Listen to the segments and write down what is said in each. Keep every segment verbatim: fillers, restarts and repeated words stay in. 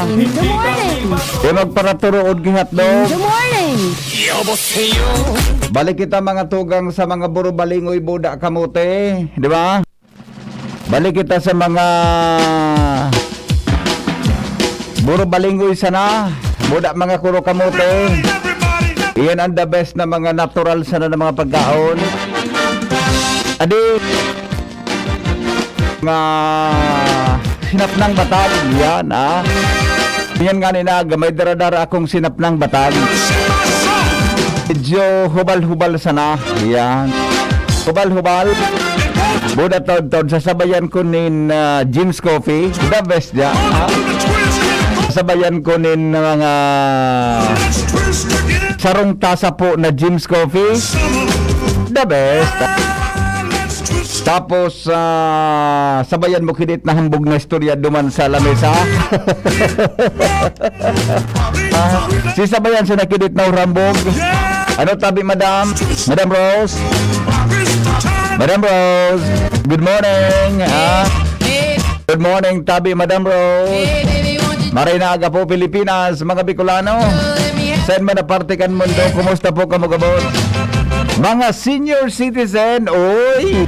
Good morning. Di magparaturood ki hotdog. Good morning. Balik kita, mga tugang, sa mga burubalingoy, buda kamote, di ba? Balik kita sa mga burubalingoy sana, buda mga kuro kamote. Iyan ang the best na mga natural sana na mga pagkaon. Adi, nga sinapnang batag, yan, ah. Yan nga ninaga, may dara-dara akong sinapnang batag. Medyo hubal-hubal sana, yan. Hubal-hubal. Buda taod-taod, sasabayan ko nin, ah, Jim's Coffee. The best niya, ah. Sabayan ko nin mga sarong tasa po na Jim's Coffee. The best. Tapos, ah, sabayan mo kidit na hambog na istorya duman sa lamesa. Ah, si sabayan sa nakidit na hambog. Ano tabi, madam? Madam Rose? Madam Rose, good morning. Ah, good morning, tabi, Madam Rose. Maray na aga po, Pilipinas, mga Bicolano. Saan man na parte kan mundo, kumusta po kamo gabos? Mga senior citizen, oy!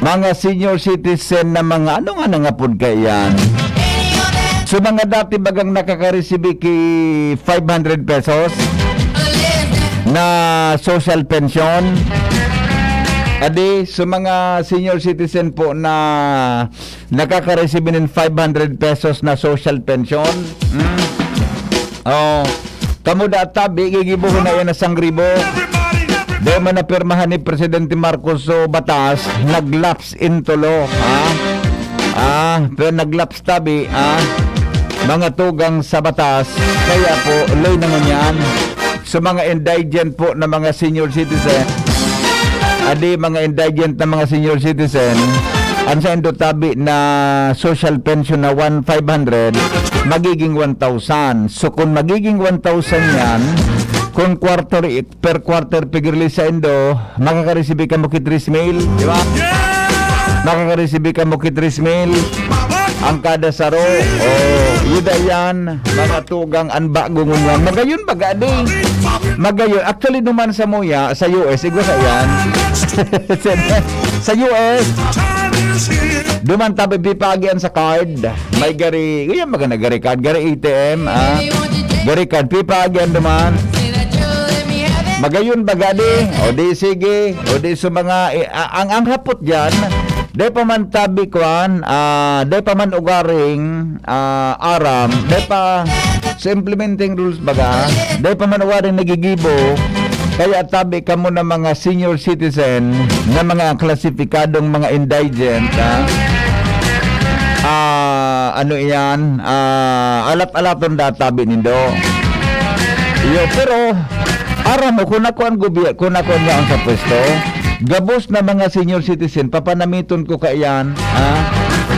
Mga senior citizen na mga, ano nga nangapod kaiyan? So, mga dati bagang nakakaresibi ki five hundred pesos na social pension. Adi, so mga senior citizen po na nakakaresibi nin five hundred pesos na social pension. Mm. Oh, kamo da tabi, gigibohon na yan na sangribo. Di man napirmahan ni Presidente Marcos so batas, nag-lapse into law, ha? Ah, pero nag-lapse tabi, ah. Mga tugang sa batas, kaya po, lay na ngunyan. Sa mga indigent po na mga senior citizen, adi mga indigent na mga senior citizen, ang saindo tabi na social pension na one five hundred, magiging one thousand. So, kung magiging one thousand yan, kung quarter, per quarter pig-release saindo, makakaresibi kamo ki tres mil, di ba? Makakaresibi kamo ki tres mil ang kada saro. Oh, yuda yan, mga tugang, an bago ngunyan. Magayon baga, di? Magayon. Actually, duman sa muya, sa U S, igwa sa yan. Sa U S, duman tabi pipagian sa card. May gari, yan, mga nagari card, gari A T M, ah. Gari card, pipagian duman. Magayon baga, di? O di, sige. O di, so mga, eh, a-, ang, ang hapot dyan, dai pa man tabi kwan, ah, dai pa man ugaring, ah, aram, dai pa sa implementing rules baga, dai pa man ugaring nagigibo, kaya tabi kamo na mga senior citizen, na mga klasipikadong mga indigent, ah, ah, ano iyan, ah, alat-alaton da tabi nindo. Iyo, pero, aram mo, kung ako ang gobyerno, kung ako ang yaon sa pwesto, gabos na mga senior citizen, papanamiton ko kaiyan, ha?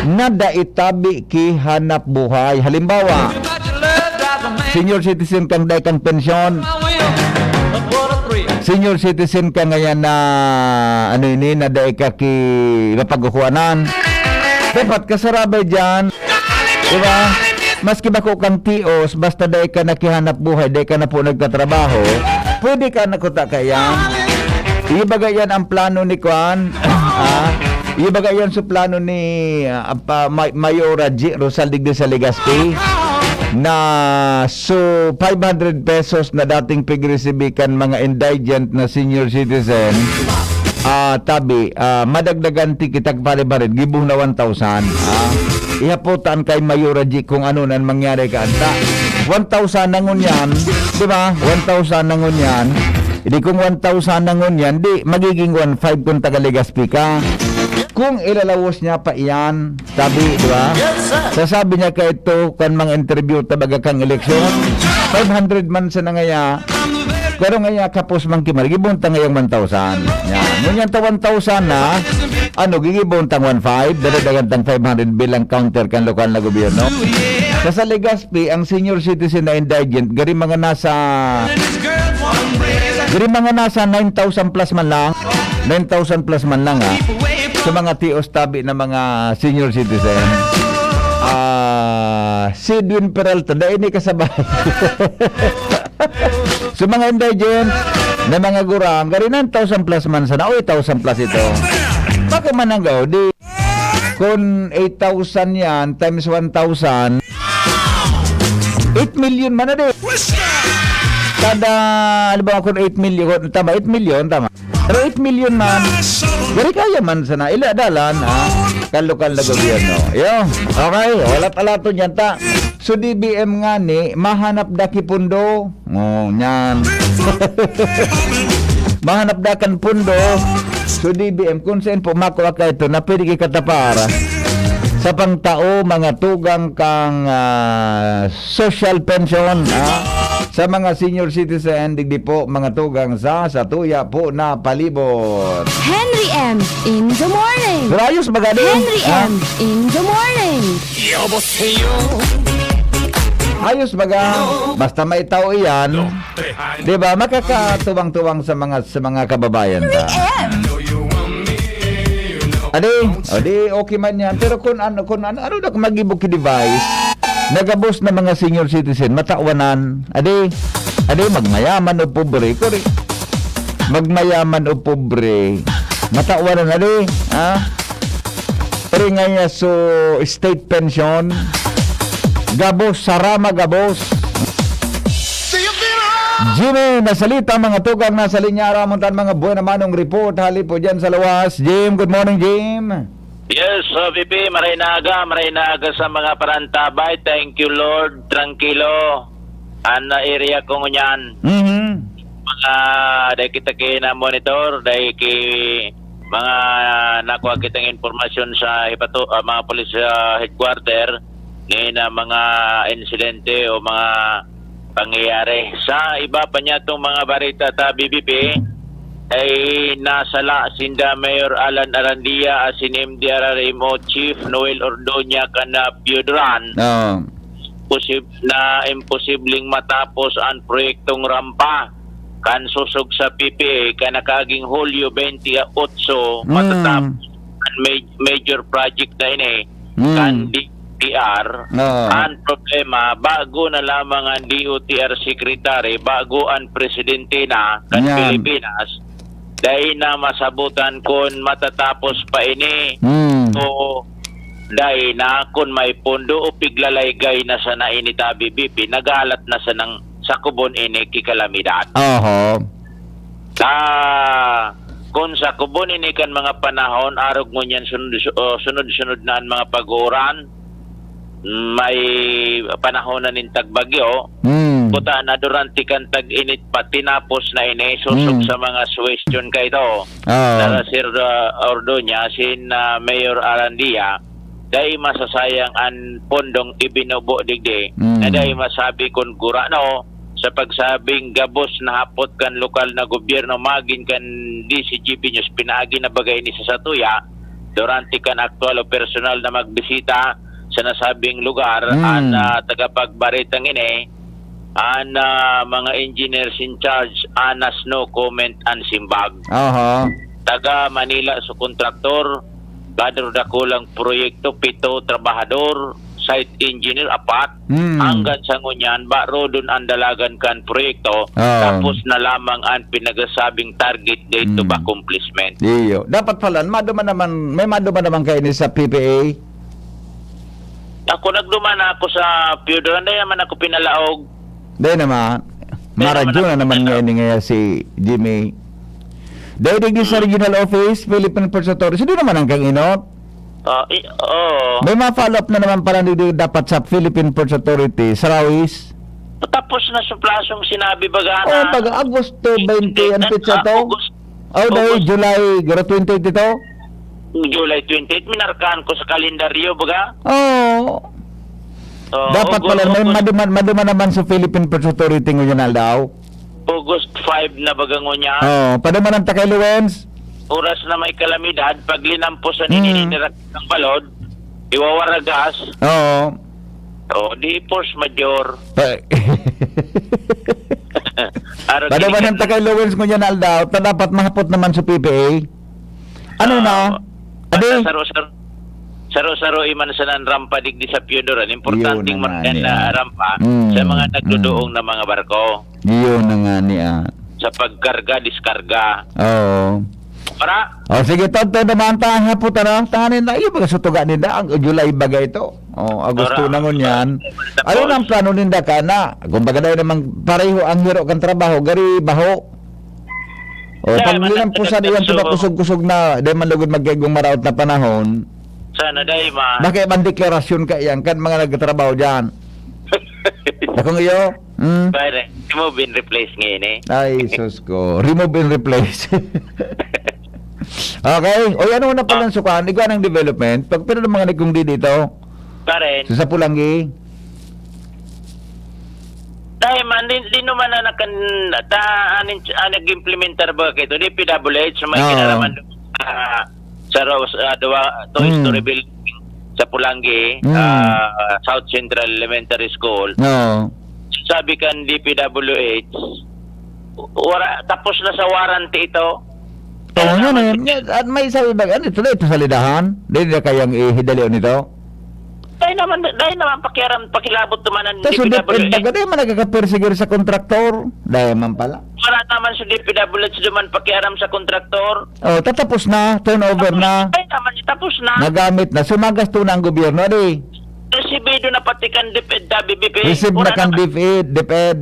Na dai tabi ki hanap buhay. Halimbawa, senior citizen kang dai kang pensyon. Senior citizen ka ngayon na, ano ini, na dai ka ki mapagkukuanan. Dapat kasarabay dyan. Di ba? Maski bako kang tios, basta dai ka nakihanap buhay, dai ka na po nagtatrabaho, pwede ka na kuta kaiyan. Ibaga yan ang plano ni Kwan. Ah, ibaga yan sa plano ni, ah, pa, May-, Mayora G. Rosal digdi sa Legazpi na so five hundred pesos na dating pig-resibi kan mga indigent na senior citizen, ah, tabi, ah, madagdagan ti kitag pare-pare, gibo na one thousand. Ah, ihapotan kay Mayora G kung ano nan mangyari ka anta. One thousand na ngunyan, di ba? One thousand na ngunyan. Di kung one thousand na ngunyan, di magiging one five kung taga Legazpi ka. Kung ilalawos niya pa iyan, sabi, di ba? Yes, sir. Sasabi niya ka ito, kan mga interview, tabaga kang eleksyon, five hundred man sa nangaya, pero ngaya kapos man kimari, gibon ta ngayang one thousand. Yan. Ngunyan ta one thousand na, ano, gigibon tang one five, dadagan tang five hundred bilang counter kan lokal na gobyerno. Sa, sa Legazpi, ang senior citizen na indigent, gari mga nasa, gari mga nasa nine thousand plus man lang, nine thousand plus man lang, ha, sa mga tios tabi na mga senior citizen. Ah, si Edwin Peralta, dai ni kasabay. So, mga indigent na mga gurang, gari nine thousand plus man sana, o eight thousand plus ito. Baka mananggaw, di, kung eight thousand yan, times one thousand, eight million man na di. Kada, ano ba, kung eight million, tama, eight million, tama. Pero eight million man, gari kaya man sana, ila dalan, ha? Kan lokal na gobyerno. Yo, okay, walat-alaton yan ta. So, D B M nga ni, mahanap da ki pundo. Oh, yan. Mahanap da kan pundo. So, D B M, kung saan po makwa ka ito, na pwede ki katapar sa pangtao, mga tugang kang, ah, social pension, ha? Sa mga senior citizen, digdi po, mga tugang sa, sa tuya po na palibot. Henry M in the morning. Pero ayos baga din, Henry ha? M in the morning. Ayos baga, basta may tao iyan, di ba? Makakatuwang-tuwang sa mga, sa mga kababayan ta. M. Adi, o di, okay man yan. Pero kung ano, kung ano, ano na kung mag-ibo ki device, nagabos na mga senior citizen, matawanan. Adi, adi, magmayaman o pobre. Kuri, magmayaman o pobre. Matawanan, adi, ha? Pero nga niya, so, state pension, gabos, sarama, gabos. Jimmy, nasalita, mga tugang, nasa linya, aramon tan mga buena manong report, hali po dyan sa lawas. Jim, good morning, Jim. Yes, so, P P, maray na aga, maray na aga sa mga parantabay. Thank you, Lord. Trangkilo. An area ko ngunyan. Mhm. Mga, dahil kita ki na-monitor, dahil ki mga nakuha kitang impormasyon sa hipato-, ah, mga police, ah, headquarter, ni na mga insidente o mga pangyayari. Sa iba pa niya tong mga barita ta, B B P, ay nasala sinda Mayor Alan Arandia asin M D R R M O Chief Noel Ordoña kan, ah, Pioduran. Oo. Posib-, na imposibleng matapos an proyektong rampa kan sosog sa P P A, kan nakaaging Hulyo twenty-eight, Mm. matatapos an ma-, major project na ini Mm. kan D T R. Oo. An problema, bago na lamang an D O T R secretary, bago an presidente na kan Yan. Pilipinas, dai na masabutan kun matatapos pa ini. Mm. So, dai na, kun may pondo o piglalaygay na sana ini ta, B B P, nagalat na sanang sakubon ini ki kalamidad. Oho. Ta, kun sakubon ini kan mga panahon, arog ngunyan sunod, o, sunod-sunod na an mga pag-uuran, may panahon na nin tagbagyo, Hmm. kuta na durante kan tag-init pa, tinapos na ini, sosog Hmm. sa mga suwestyon ka ito. Oo. Nara Sir, ah, Ordoña, sin, ah, Mayor Arandia, dai masasayang an pondong ibinubo digdi, Mm. na dai masabi kun gurano, sa pagsabing gabos na hapot kan lokal na gobyerno magin kan D C G B News, pinaagi na baga ini sa satuya, durante kan aktual o personal na magbisita sa nasabing lugar, Mm. an, ah, tagapagbaretang ini, an, ah, mga engineers in charge, anas no comment an simbag. Aha. Taga Manila sa kontraktor, kadro dakulang proyekto, pito trabahador, site engineer, apat. Hmm. Hanggang sa ngunyan, baro dun an dalagan kan proyekto, Oo. tapos na lamang an pinagsasabing target date of Hmm. accomplishment. Iyo. Dapat pala, maduman naman, may maduman naman kayo ni sa P P A? Ako, nagduman ako sa Pioduran, dai naman ako pinalaog. Dai naman. Dai Maradyo naman na ako naman pinalaog. Ngayon nga si Jimmy. Dai digdi sa Hmm. regional office, Philippine Ports Authority. Hindi naman ang kang inot. Ah, i-, oo. May mga follow-up na naman pala digdi dapat sa Philippine Ports Authority, sa Rawis. Tapos na sa plasong sinabi, baga Oh, na. Baga Agosto twenty ang Ah, petsa to. August-, Oh, dahil August. July, garo twenty-eight ito? July twenty-eight, minarkahan ko sa kalendaryo, baga. Oo. Oo, Dapat August, pala, may August. Maduman, maduman naman sa Philippine Ports Authority ngunyan aldaw. August five na baga ngunyan. Oo, paduman ang Takay Lawrence. Oras na may kalamidad, pag linampusan Hmm. ini ni Rakat ng balod, iwawaragas. Oo. O, di force major. Pa- Araw Paano ba kinikan- ng Takay Lawrence ngunyan aldaw? Ta dapat mahapot naman sa P P A. Ano Ah, na? Adi? basta sa, sa, saro-saro man sana an rampa digdi sa Piodor, an importanteng Yun na nga marka ni, na ah. rampa Mm, sa mga nagduduong mm. na mga barko. Yun na nga ni, ah. Sa pagkarga, diskarga. Oo. Para O, sige, Tonton, naman ta, hapon ta na. Tanganin na, iyo, baga sutuga ninda, ang July baga ito. Oh, Agosto Tara. na ngunyan. Tapos Ano na ang plano ninda ka na? Kung baga dahil naman pareho ang hiro kan trabaho, gari baho. O, Dahil pag man linampusan ang iyan, taga-Kusog. tumakusog-kusog na, dahil man lugod magkaigong maraot na panahon, Sana dahil ma- Bakit man deklarasyon ka iyan kan mga nagtatrabaho dyan? Dakong iyo? Hmm? Pare, remove and replace ngayon eh. Ay, sus ko. Remove and replace. Okay. O, ano na palang Ah. sukaan? Igwa ng development. Pag pero ng mga nagkong di dito. Pare, So, sa Pulanggi. Dahil man, di, di naman na nakan, ta, anin, ah, nag-implementar ba kayo? Di P W H, may Oo. kinalaman doon sa, sa Rose, ah, duwa, two Hmm. story building sa Pulanggi, Hmm. ah, South Central Elementary School. Oo. Sabi kan D P W H, wala, tapos na sa warranty ito. Oo, Kaya nga naman na yun. Nga, at may sabi ba, ano ito na ito sa lidahan? Di na kayang ihidalion ito? Dahil naman, dahil naman pakiaram, pakilabot naman ang Ta, so, D P W H. DepEd baga, di man nagkakapersigir sa kontraktor. Dahil man pala. Wala naman sa D P W H naman pakiaram sa kontraktor. Oh, tatapos na, turnover Tapos, na. Dahil naman, tapos na. Nagamit na, sumagasto na ang gobyerno, di? Resibido na pati kan DepEd, da, B B P. Receive na Wala kan naman. DepEd, DepEd.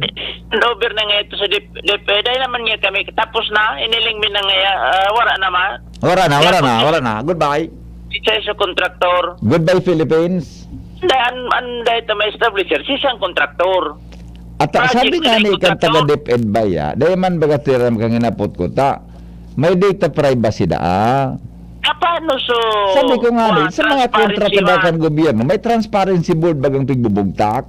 Turnover na nga ito sa Dep-, DepEd. Dahil naman nga kami, tapos na, iniling mi na nga, ah, wala naman. Wala na, wala na, Tapos, wala na. Goodbye. Isa sa kontraktor. Goodbye, Philippines. Hindi, an, an, dahil ito may establisher, si isang kontraktor. At, ah, Project sabi nga na ni yung kan taga kontraktor. DepEd ba, ya? Dahil man baga tiram kang hinapot ko, ta, may data privacy da, ah. Ah, paano so, Sabi ko nga kuwan, ni, sa mga transparency kontrata ba man? Kan gobyerno, may transparency board bagang pigbubugtak?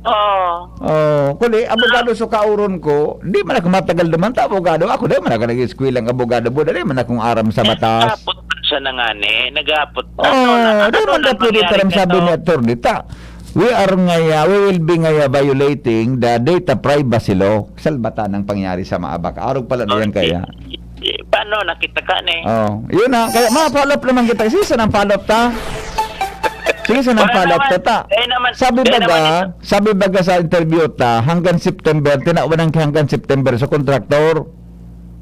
Oo. Oh, kuli, abogado Ah. sa kauron ko, di man ako matagal naman ta abogado. Ako, di man ako nag-eskwela ng abogado, buda, di man akong aram sa batas. Nag-aapot sa nangani, nag-aapot. Oh, Ano na, di ano man na na pwede nangyari taram ka sabi to? Ni attorney, ta. We are ngaya, we will be ngaya violating the data privacy law. Salbata ng pangyari sa maabak. Arog pala na yan Okay. kaya. Eh, paano nakita ka ni? Oh, yun na. Kaya ma-follow up naman kita. Sisa ng follow up ta? Sige, sa nang Wala follow up naman. ta, ta. Eh, naman. Sabi Eh, baga, naman ito. sabi baga sa interview ta, hanggang September, tinawan ang hanggang September sa kontraktor.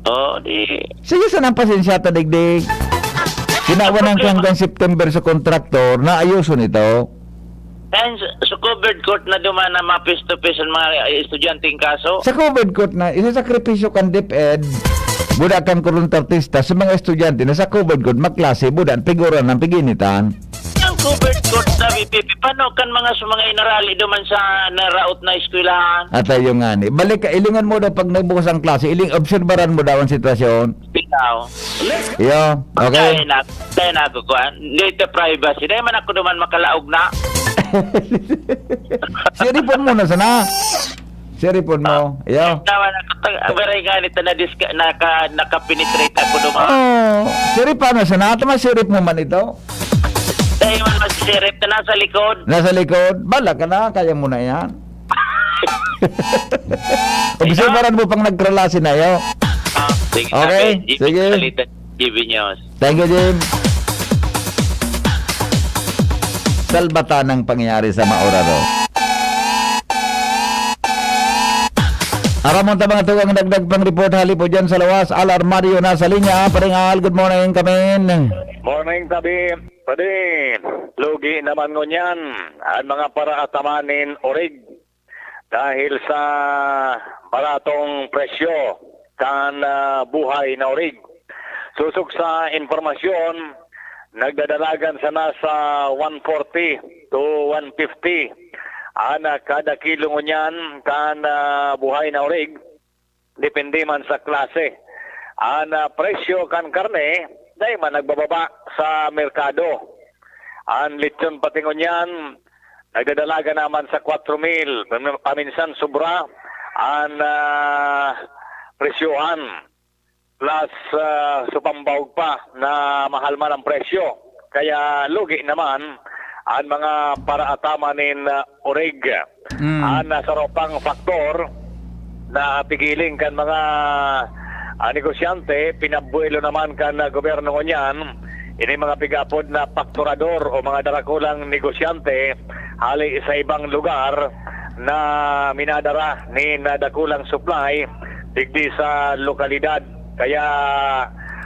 Oh, di. Sige, sa nang pasensya ta, digdig. Tinawan ang Ang problema. hanggang September sa kontraktor, na ayuson ito. Yan, sa, sa covered court na duman na ma-face to face ang mga, eh, estudyanteng kaso. Sa covered court na, isasakripisyo kan DepEd, buda kan kontratista sa mga estudyante na sa covered court, maklase, buda, piguran ng piginitan. Ang covered court na, P P P, paano kan mga sa mga inarali duman sa naraot na eskwelahan? At ayun nga ni. Balik ka, ilingon mo daw pag nagbukas ang klase, iling obserbaran mo daw ang sitwasyon. Bitaw. Iyo, okay. Dahil na, dahil na ako, kuwan. Data privacy. Dahil man ako naman makalaog na. Siripon mo na sana. Siripon mo. Iyo. Naman ako, tag-, ang garay nga nito na diska-, naka-, nakapenetrate ako naman. Oh, sirip pa na sana. At masirip mo man ito. Dahil man masisirip na nasa likod. Nasa likod. Bala ka na. Kaya mo na yan. Obserbaran mo pang nagtralasi na iyo. Ah, sige, Okay, sabi, G B sige. Salita, G B News. Thank you, Jim. Salbata ng pangyayari sa Mauraro. Aramon ta mga tugang dagdag pang report hali po dyan sa lawas. Al Armario na sa linya. Paring Al, good morning, kamin. Morning, Tabi. Pwede, lugi naman ngunyan ang mga paraatamanin orig. Dahil sa baratong presyo kan, ah, buhay na orig. Sosog sa impormasyon, nagdadalagan sana sa one forty to one fifty an, ah, kada kilo ngunyan kan, ah, buhay na orig. Depende man sa klase. An, ah, presyo kan karne, dai man nagbababa sa merkado. An lechon pati ngunyan, nagdadalaga naman sa kwatro mil, pam-, paminsan sobra an, ah, presyohan. Plus, ah, supambawog pa na mahal man ang presyo. Kaya lugi naman an mga paraataman nin, ah, orig. Mm. An, ah, saro pang faktor na pigiling kan mga, ah, negosyante, pinabuelo naman kan, ah, gobyerno ngunyan, Ini mga pigapod na pakturador o mga darakulang negosyante hali sa ibang lugar na minadara nin dakulang supply digdi sa lokalidad. Kaya,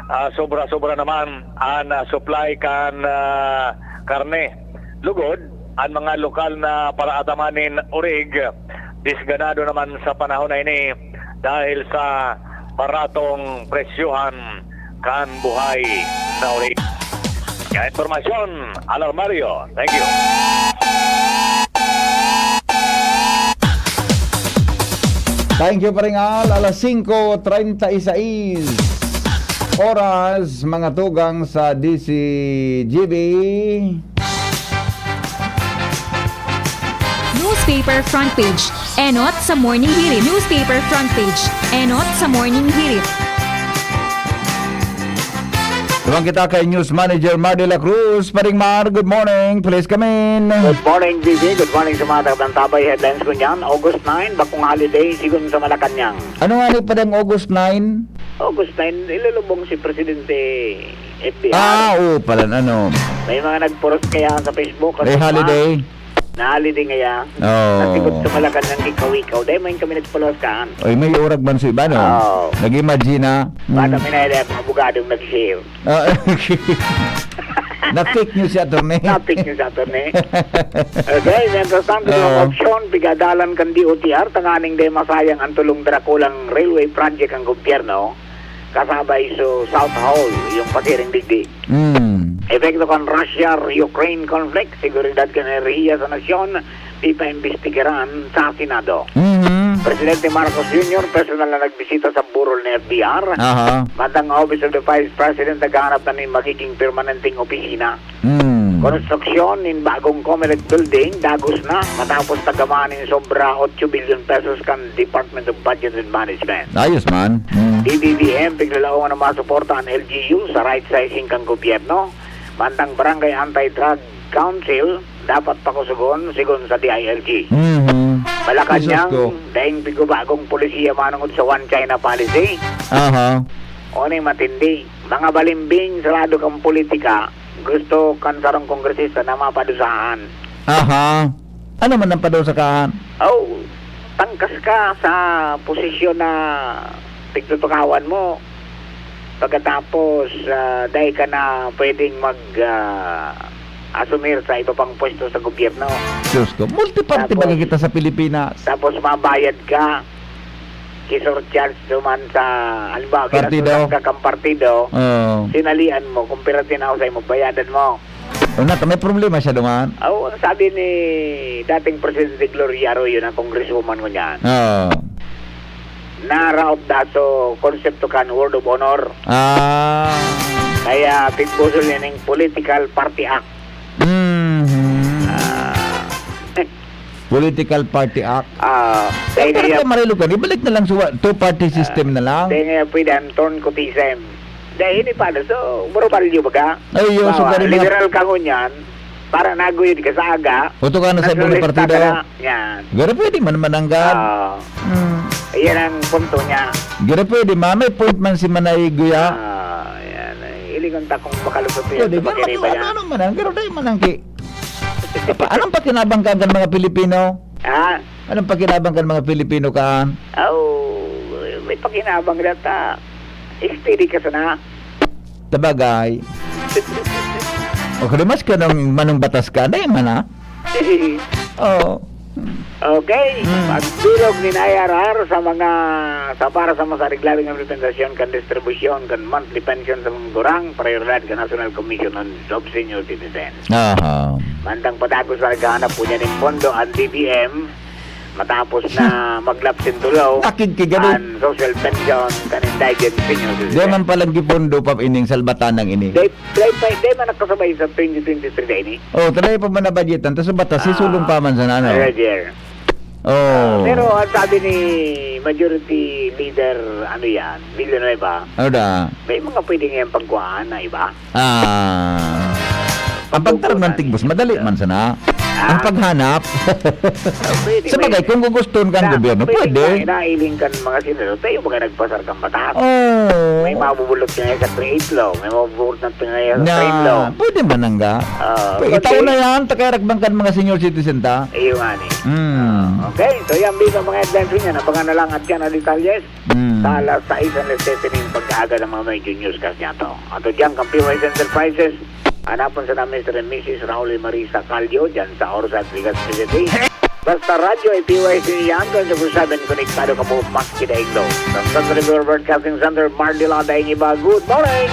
ah, sobra-sobra naman an, ah, supply kan, ah, karne. Lugod, an mga lokal na paraataman nin orig, disganado naman sa panahon na ini dahil sa baratong presyohan kan buhay na orig. Kaya impormasyon, Alarmario. Thank you. Thank you, Paring Al. Alas singko treinta y seis oras, mga tugang sa D C G B. Newspaper front page. Enot sa Morning Hirit. Newspaper front page. Enot sa Morning Hirit. Duman kita kay News Manager Mar de la Cruz. Paring Mar, good morning. Please come in. Good morning, B B. Good morning sa mga taga-Antabay. Headlines ko niyan. August nine, bakong holiday, sigon sa Malacanang. Ano nga ni padang August nine? August nine, ilulubong si Presidente F D R. Ah, oo pala, ano. May mga nagpost kaya sa Facebook. May holiday? Na holiday ngaya. Oh. Nasigod sa Malacanang ikaw-ikaw. Dahil may kami nagpaluwas kaan. Ay, may urag man sa iba, no? Oo. Nag-imagine na. Bata mm. May nahilayap mga abogadong nag-share. Ah, Na-fake news si attorney. Na-fake news si attorney. Okay, mientras tanto, oh. Yung opsyon, pigadalan kan D O T R, tanganing de masayang ang tulong Draculang Railway Project ang gobyerno, kasabay so South Hall, yung pasiring digdi. Mm. Epekto kan Russia-Ukraine conflict, seguridad kan enerhiya sa nasyon, ipaimbestigaran sa Senado. Mm-hmm. Presidente Marcos Junior personal na nagbisita sa burol ni F D R. Aha. Mantang Office of the Vice President naghahanap na nin magiging permanenteng opisina. Mm. Konstruksyon nin bagong Comelec building dagos na matapos tagamaan nin sobra otso bilyon pesos kan Department of Budget and Management. Ayos man. Mm. D B B M, piglalaongan ng mga suporta ang L G U sa right sizing kan gobyerno. Mantang Barangay Anti-Drug Council, dapat pakusugon, sigon sa D I L G. Mhm. Malacanang, Jesus ko. Daing pigubagong polisiya manungod sa One China Policy. Aha. Oni matindi. Mga balimbing sa lado kan politika, gusto kan sarong kongresista na mapadusahan. Aha. Ano man ang padusa kan? Oh, tangkas ka sa posisyon na pigtutukawan mo. Pagkatapos, ah, dai ka na pwedeng mag, ah, asumir sa iba pang pwesto sa gobyerno. Diyos ko, multiparty Tapos, ba kita sa Pilipinas? Tapos mabayad ka, kisurcharge duman sa, halimbawa, Partido. Ginasulan ka kang partido, Oo. Sinalian mo, kung pira tinaw sa'yo, magbayadan mo. O, nata, may problema siya duman. Aw, ang sabi ni dating Presidente Gloria Arroyo na congresswoman ko niyan, Oo. Naraot da so konsepto kan word of honor. Ah. Kaya pigbusol niya ning political party act. Mhm. Ah. Political Party Act. Ah, Ay, kaya pero niya, kaya marilog ka, ibalik na lang sa two-party system na lang. Kaya nga pwede ang turn kutisem. Dahil ini pa, so, Borobalyo baga? Ay, yun, so, Bawa, pwede mga liberal ka ngunyan, para naguyod ka sa aga. Uto ka na sa ibang Nasulista partido. Ka na. Yan. Pero pwede man mananggal. Ah. Mm. Yan ang punto niya. Pero pwede, ma, may point man si Manay Guya. Ah, yan. Ilingon ta kung makalusot yan. Pwede, pero ano, ano, ano man ang, pero dahil man ang ki-, Apa, anong pakinabang ka kan mga Pilipino? Ha? Anong pakinabang kan mga Pilipino ka? Aw, may pakinabang na ta. Steady ka sana. Tabagay. O kalimas ka nung manong batas ka, dahil man ha? Oo. Okay, hmm. Pagbilog ni I R R sa mga sa para sa mas aregladong implementasyon kan distribusyon kan monthly pension sa mga gurang, prioridad kan National Commission on of Senior Citizens. Aha. Mantang padagos sa naghahanap po niya ning pondo ang D B M, matapos na maglapsin tulo Nakigkigado. Ang social pension kan indigent senior citizens. Di man palang gipondo pa ining salbatanang ini. Di, di, di, di man nakasabay sa twenty twenty-three na ini. Oh, talaga pa man nabadyetan. Tapos batas, ah, sisulong pa man sa nano. Roger. Oh. Pero ang sabi ni Majority Leader, ano yan, Villanueva, ano da? May mga pwede ngayang pagkuhaan na iba. Ah. Ang pagtaram ng tigbos, madali man sana. Ang paghanap, sa bagay, kung gugustuhon kang gobyerno, pwede. Nailing kan mga senador, tayo mga nagpasar kang mataas. Oh. May mabubulot ka ngayon sa create law, may mabubulot na ngayon sa train law. Na, pwede man nangga. Ah, pwede, itaw na yan, takay ragbang kan mga senior citizen ta. Iyo nga ni. Hmm. Ah, okay, so yan, bilang mga adventure niya, nabangan na lang at yan ang detalyes. Hmm. Sa alas sais ang alas siyete nin pagkaaga ng mga medyo newscast niya to. Ato diyan, kan P Y S Enterprises, hanapon sana Mister and Missus Raul and Marisa Calio, diyan sa Orsa, Legazpi City. Basta radyo ay P Y S yan, twenty-four seven, konektado ka po, maski daig daw. From San Fernando Broadcasting Center, Mardila, daing iba, good morning!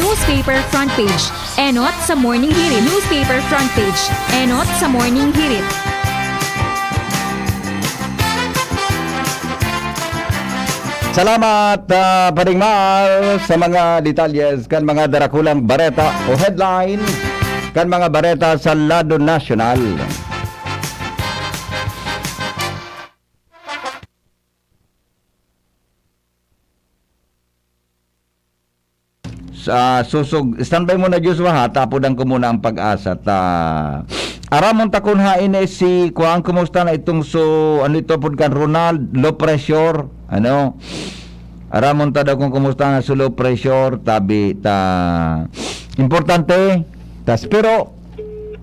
Newspaper front page, enot sa Morning Hirit. Newspaper front page, enot sa Morning Hirit. Salamat, ah, Paring Mar, sa mga detalyes kan mga darakulang bareta o headline kan mga bareta sa lado nasyonal. Sa susog, standby muna, Joshua, ha? Tapudan ko muna ang Pag-asa. Ta, aramon ta kun hain eh si, kuwan, kumusta na itong su-, ano ito pod kan Ronald, low pressure, ano? Aramon ta daw kung kumusta na su low pressure, tabi ta. Importante, tas pero,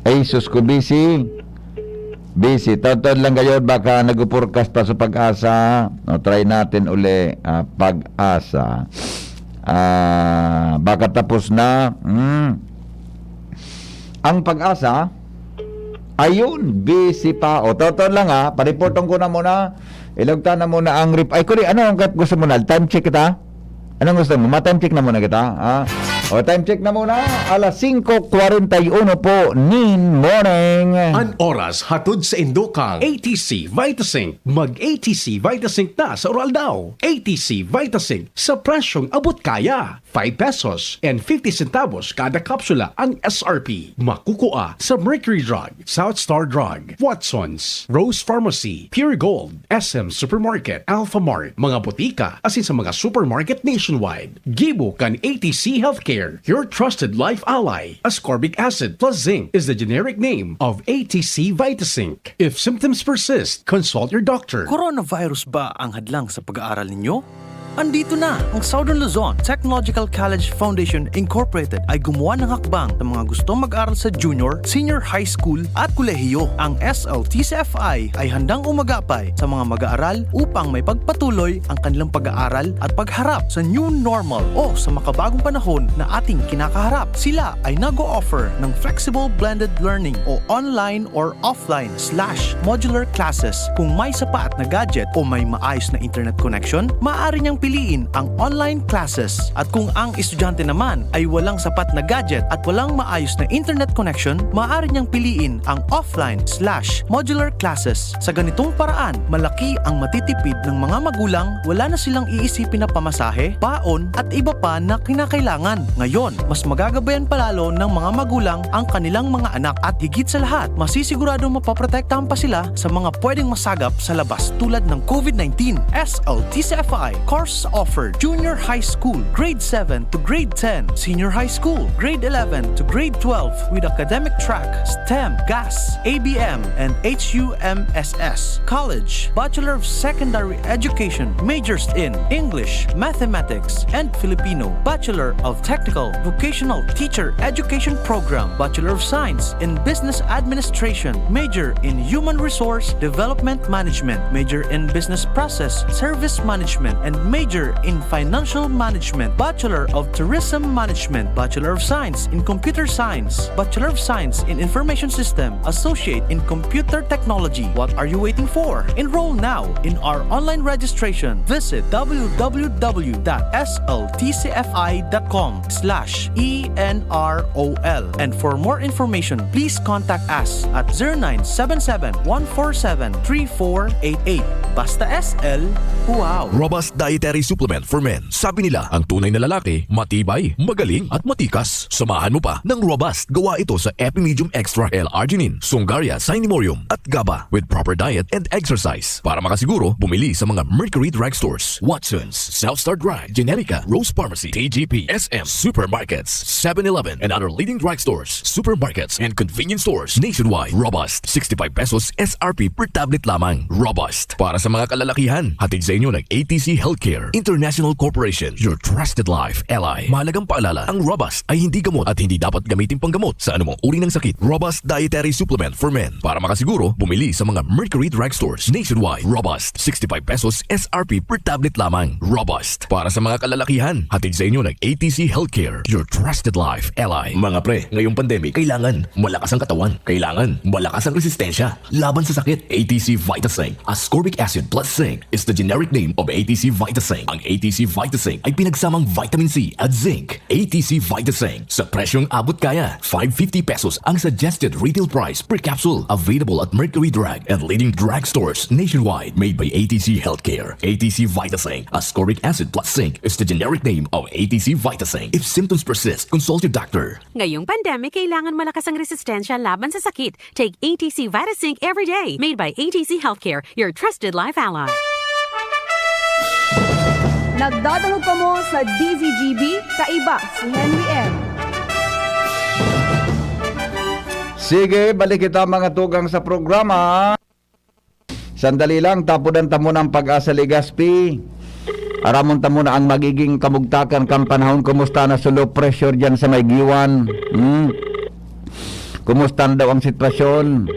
ay, sus ko, busy. Busy. Taod-taod lang kayo, baka nag-forecast pa sa Pag-asa. No, try natin uli, ah, Pag-asa. Ah, baka tapos na. Hmm. Ang Pag-asa, ayun, busy pa. O, taod-taod lang, ha. Pariporton ko na muna. Ilagta na muna ang rep-, ay, kuli, ano ang gusto mo na? Time check kita? Anong gusto mo? Ma-time check na muna kita, ha? O, time check na muna. Alas singko kwarenta y uno po nin morning. An oras hatod sa indo kang A T C Vitasync. Mag A T C Vitasync na sa Uraldaw. A T C Vitasync sa presyong abot kaya. Five pesos and fifty centavos kada kapsula ang S R P. Makukua sa Mercury Drug, South Star Drug, Watson's, Rose Pharmacy, Pure Gold, S M Supermarket, Alpha Mart, mga botika, asin sa mga supermarket nationwide. Gibo kan A T C Healthcare, your trusted life ally. Ascorbic acid plus zinc is the generic name of A T C Vitasync. If symptoms persist, consult your doctor. Coronavirus ba ang hadlang sa pag-aaral ninyo? Andito na ang Southern Luzon Technological College Foundation Incorporated ay gumawa ng hakbang sa mga gustong mag-aral sa junior, senior high school at kolehiyo. Ang S L T C F I ay handang umagapay sa mga mag-aaral upang may pagpatuloy ang kanilang pag-aaral at pagharap sa new normal o sa makabagong panahon na ating kinakaharap. Sila ay nag-o-offer ng flexible blended learning o online or offline slash modular classes. Kung may sapat na gadget o may maayos na internet connection, maaari niyang piliin ang online classes. At kung ang estudyante naman ay walang sapat na gadget at walang maayos na internet connection, maaari niyang piliin ang offline slash modular classes. Sa ganitong paraan, malaki ang matitipid ng mga magulang, wala na silang iisipin na pamasahe, baon, at iba pa na kinakailangan. Ngayon, mas magagabayan pa lalo ng mga magulang ang kanilang mga anak at higit sa lahat, masisiguradong mapoprotektahan pa sila sa mga pwedeng masagap sa labas tulad ng COVID nineteen. S L T C F I course offered: junior high school, grade seven to grade ten, senior high school, grade eleven to grade twelve, with academic track, STEM, GAS, A B M, and H U M S S. College, Bachelor of Secondary Education, majors in English, Mathematics, and Filipino, Bachelor of Technical Vocational Teacher Education Program, Bachelor of Science in Business Administration, major in Human Resource Development Management, major in Business Process Service Management, and major in Financial Management, Bachelor of Tourism Management, Bachelor of Science in Computer Science, Bachelor of Science in Information System, Associate in Computer Technology. What are you waiting for? Enroll now in our online registration. Visit w w w dot s l t c f i dot com slash e n r o l. And for more information, please contact us at zero nine seven seven, one four seven, three four eight eight. Basta S L, wow! Robust Diet Dietary Supplement for Men. Sabi nila, ang tunay na lalaki, matibay, magaling, at matikas. Samahan mo pa ng Robust. Gawa ito sa Epimedium Extra L-arginine, Sungaria Cinnamomum, at GABA with proper diet and exercise. Para makasiguro, bumili sa mga Mercury Drug Stores, Watson's, South Star Drug, Generica, Rose Pharmacy, T G P, S M, supermarkets, Seven Eleven, and other leading drug stores, supermarkets, and convenience stores nationwide. Robust, sixty-five pesos S R P per tablet lamang. Robust, para sa mga kalalakihan. Hatid sa inyo ng A T C Healthcare International Corporation, your trusted life ally. Mahalagang paalala, ang Robust ay hindi gamot at hindi dapat gamitin panggamot sa anumang uri ng sakit. Robust Dietary Supplement for Men. Para makasiguro, bumili sa mga Mercury Drug Stores nationwide. Robust, sixty-five pesos S R P per tablet lamang. Robust, para sa mga kalalakihan. Hatid sa inyo ng A T C Healthcare, your trusted life ally. Mga pre, ngayong pandemic, kailangan malakas ang katawan. Kailangan malakas ang resistensya laban sa sakit. A T C Vitasync, ascorbic acid plus zinc, is the generic name of A T C Vitasync. Ang A T C Vitasync ay pinagsamang vitamin C at zinc. A T C Vitasync, sa presyong abot kaya. Five fifty pesos ang suggested retail price per capsule. Available at Mercury Drug and leading drugstores nationwide. Made by A T C Healthcare. A T C Vitasync, ascorbic acid plus zinc, is the generic name of A T C Vitasync. If symptoms persist, consult your doctor. Ngayong pandemic, kailangan malakas ang resistensya laban sa sakit. Take A T C Vitasync every day. Made by A T C Healthcare, your trusted life ally. Nagdadangog kamo sa D Z G B, kaiba si Henry M. Sige, balik kita, mga tugang, sa programa. Sandali lang, tapodan ta muna ang Pag-asa Legazpi. Aramon ta muna ang magiging kamugtakan kan panahon. Kumusta na sa low pressure diyan sa may Guiuan? Hmm? Kumusta na daw ang sitwasyon?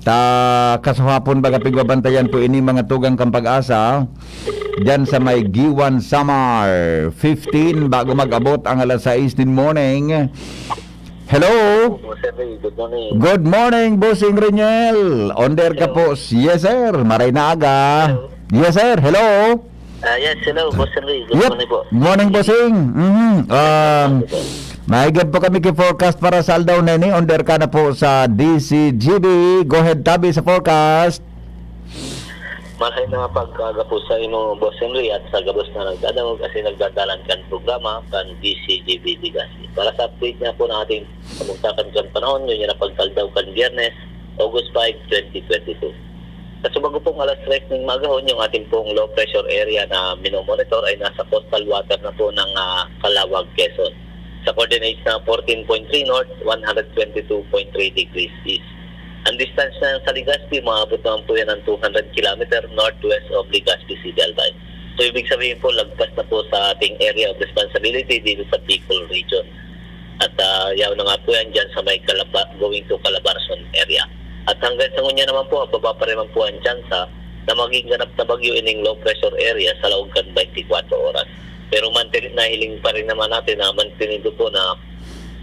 Ta, kasuhapon baga pigbabantayan po ini, mga tugang kan Pag-asa, diyan sa may Guiuan, Samar. Fifteen bago mag-abot ang alas sais nin morning. Hello? Boss Henry, good morning. Good morning, Bossing Reniel. On the air ka Hello. po. Yes, sir. Maray na aga. Hello. Yes, sir. Hello? Ah, yes, hello, Boss Henry. Good Yep. morning po. Morning, Bossing. Mhm. Um, Good morning po. Maigad po kami ki forecast para sa aldaw na ini. On the air ka na po sa D Z G B. Go ahead, Tabi, sa forecast. Maray na pag-aga po sa imo, Boss Henry, at sa gabos na nagdadangog asin nagdadalan kan programa kan D Z G B Legazpi. Para sa update nga po ng ating kamugtakan kan panahon, ngunyan na pagkaldaw kan Biyernes, August five, twenty twenty-two. Sa subago pong alas tres ning maagahon, yung ating pong low pressure area na minomonitor ay nasa coastal water na po ng, ah, Calauag, Quezon. Sa coordinates na fourteen point three north, one hundred twenty-two point three degrees east. Ang distansya sa Legazpi, maabot naman po yan ng two hundred kilometer northwest of Legazpi City, Albay. So, ibig sabihin po, lagpas na po sa ating area of responsibility dito sa Bicol region. At, ah, yaw na nga po yan dyan sa may Calaba-, going to Calabarzon area. At hanggang sa ngunya naman po, baba pa rin naman po ang tsansa na maging ganap na bagyo ining low pressure area sa laog kan twenty-four oras. Pero mantini-, nahiling pa rin naman natin na mantinido po na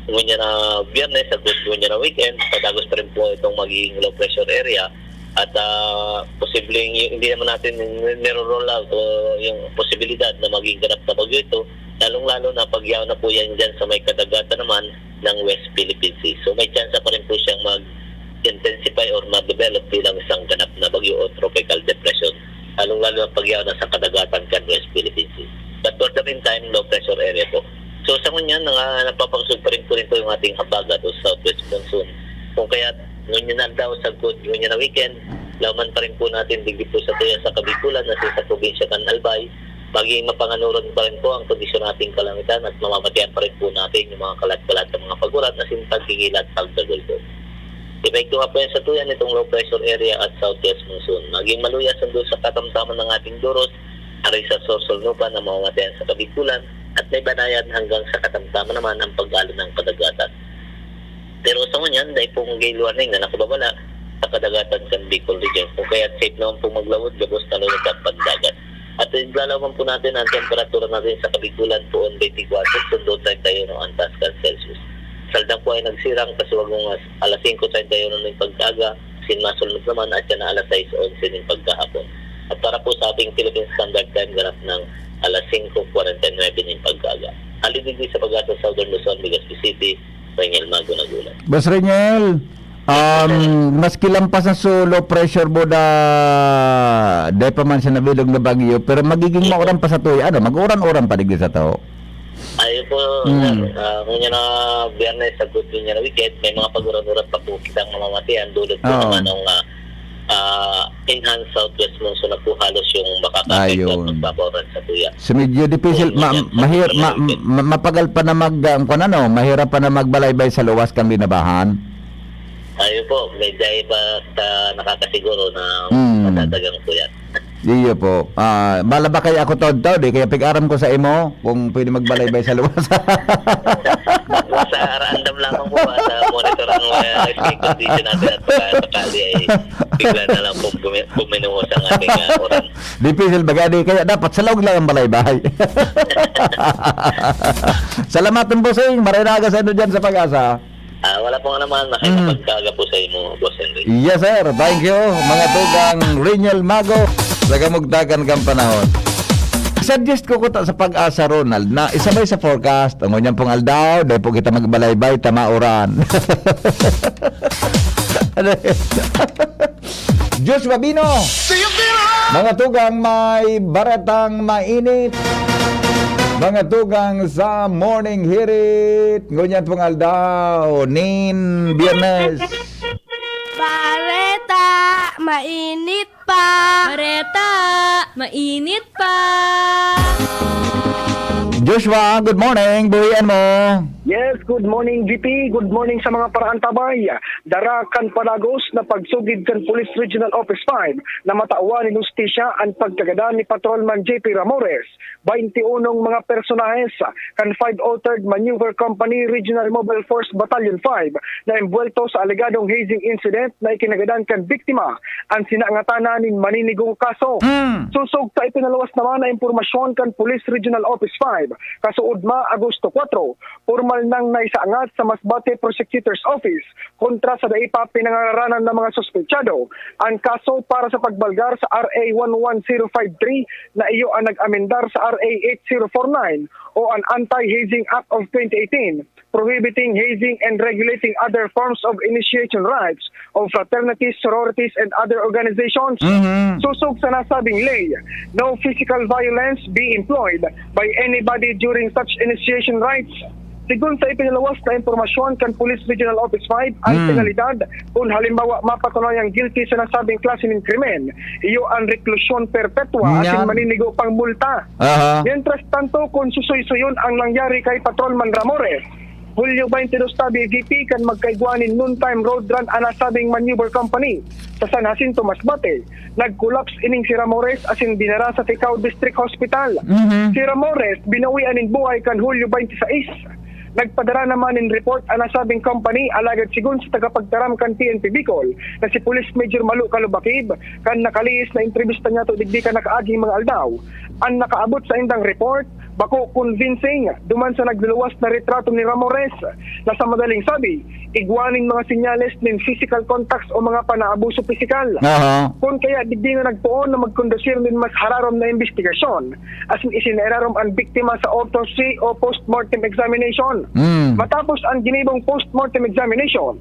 ngunya na Biyernes, sa good ngunya na weekend, padagos pa rin po itong magiging low pressure area. At, ah, posibleng y-, hindi naman natin niro-roll out o yung posibilidad na maging ganap na bagyo ito, lalong-lalo na pag yaw na po yan dyan sa may kadagatan naman ng West Philippine Sea. So, may tsansa pa rin po siyang mag-intensify or ma-develop bilang isang ganap na bagyo o tropical depression, lalong-lalo na pag yaw na sa kadagatan kan West Philippine Sea. But for the meantime, low pressure area po. So, sa ngunyan, nanga-, napapakasog pa rin po rin po yung ating habagat o southwest monsoon. Kung kaya, ngunyan na daw sa good, ngunyan na weekend, laman pa rin po natin digdi po sa tuya sa Kabikulan na sa probinsya kan Albay, magiging mapanganuron pa rin po ang kondisyon nating kalangitan at mamamatian pa rin po natin yung mga kalat-kalat na mga paguran asin pagkikila at pagdagol po. Epekto nga po yan sa tuyan nitong low pressure area at southwest monsoon. Maging maluya sundo sa katamtaman ng ating duros, aray sa Sorsogon-Nupan na mamamatian sa Kabikulan at may banayan hanggang sa katamtaman naman ang pag-alo ng kadagatan. Pero sa ngunyan, dai pong gale warning na nakababala sa kadagatan kan Bicol Region. Kung kaya safe naman pong maglawod gabos na lugar kan pandagat. At iglalawan po natin ang temperatura natin sa Kabikulan poon twenty-four sundo treinta y uno ang taas kan Celsius. Sa Aldang po ay nagsirang, kasuwag ng as-, alas singko treinta y uno ning pag-aga, sin masunod naman at yan na alas sais onse ning pagkahapon. At para po sa ating Philippine Standard Time, ganap ng alas singko kwarenta y nuebe ning pag-aga. Hali digdi sa Pag-asa Southern Luzon, Legazpi City, Reniel Mago nag-ulat. Boss Reniel, Um, maski lampas na so low pressure, Buda, di pa man siya nabilog na bagyo, pero magiging mauran pa sa tuya, ano, mag-uran-uran pa digdi sa tao. Ayo po, Mm. sir. Ah, ngunyan na Biyernes, sa good niya na weekend, may mga pag-uran-uran pa po kitang mamamatian, dulot po Oo. naman ng, ah, ah, enhanced southwest monsoon na po halos yung makakaapekto at Ayun. magpapauran sa tuya. So, medyo difícil, Kung ma-, yan, mahir-, sa ma-, weekend. ma-, mapagal pa na mag-, ah, kung ano, mahirap pa na magbalaybay sa luwas kan linabahan. Ayo po, may dai pa ta nakakasiguro na Mm. madadagan po yan. Iyo po. Ah, malaba kaya ako taod-taod eh, kaya pig-aram ko sa imo kung pwede magbalaybay sa luwas. Sa araandam lamang po, ah, sa monitor ang, ah, skin condition natin at baka sakali ay bigla na lang pong bumi-, buminuhos ang ating, ah, ulan. Difícil baga di, kaya dapat sa laog lang ang balaybay. Salamat, Bossing. Maray na aga sa inyo dyan sa Pag-asa. Ah, wala pong anuman, Mm. makikipagkaaga po sa imo, Boss Henry. Yes, sir. Thank you, mga tugang Reniel Mago, sa kamugtakan kang panahon. Suggest ko kuta sa Pag-asa, Ronald, na isabay sa forecast, ang ngunyan pong aldaw, dahil po kita magbalaybay, tama uran. Ano yun? Joshua Bino. Mga tugang may baretang mainit. Mga tugang sa Morning Hirit. Ngunyan pong aldaw, nin Biyernes. Bareta, mainit pa. Bareta, mainit pa. Joshua, good morning. Buhian mo. Yes, good morning, G P. Good morning sa mga paraantabay. Dara kan padagos na pagsugid kan Police Regional Office five na matawan nin hustisya an pagkagadan ni Patrolman J P Ramores, bainti unong mga personahes kan five oh third Maneuver Company Regional Mobile Force Battalion five na embwelto sa alegadong hazing incident na ikinagadan kan biktima, an sinangatanan nin maninigong kaso. Mm. Sosog sa ipinaluwas naman na impormasyon kan Police Regional Office five, kasuodma, Agosto kwatro, pormal nang naisaangat sa Masbate Prosecutor's Office kontra sa dai pa pinangararanan na mga suspetsado an kaso para sa pagbalgar sa R A one one zero five three na iyo an nag-amendar sa R A eight zero four nine o an Anti-Hazing Act of twenty eighteen, Prohibiting Hazing and Regulating Other Forms of Initiation Rights of Fraternities, Sororities, and Other Organizations. Mhm. Sosog sa nasabing ley, no physical violence be employed by anybody during such initiation rites. Sigon sa ipinaluwas na impormasyon kan Police Regional Office five, ang Hmm. penalidad, kung halimbawa mapatunayang guilty sa nasabing klase nin krimen, iyo ang reklusyon perpetua, Nyan. asin maninigo pang multa. Aha. Mientras tanto, kung susuysuyon ang nangyari kay Patrolman Ramores, Hulyo twenty-two tabi, G P, kan magkaigwa nin noontime road run an nasabing maneuver company sa San Jacinto, Masbate, nag-collapse ining si Ramores asin dinara sa Ticao District Hospital. Mhm. Si Ramores, binawian nin buhay kan Hulyo twenty-sais. Nagpadara naman nin report an nasabing company, alagad sigon sa tagapagtaram kan P N P Bicol na si Police Major Malu Kalubakib, kan nakalihis na entrevista niyato digdi kan nakaaging mga aldaw, an nakaabot sa indang report, bako convincing duman sa nagluluwas na retrato ni Ramores, na sa madaling sabi, igwa nin mga senyales nin physical contacts o mga panaabuso pisikal. Aha. Kun kaya digdi na nagpoon na magkondusir nin mas hararom na imbestigasyon, asin isinairarom an biktima sa autopsy o postmortem examination. Mm. Matapos ang ginibong postmortem examination,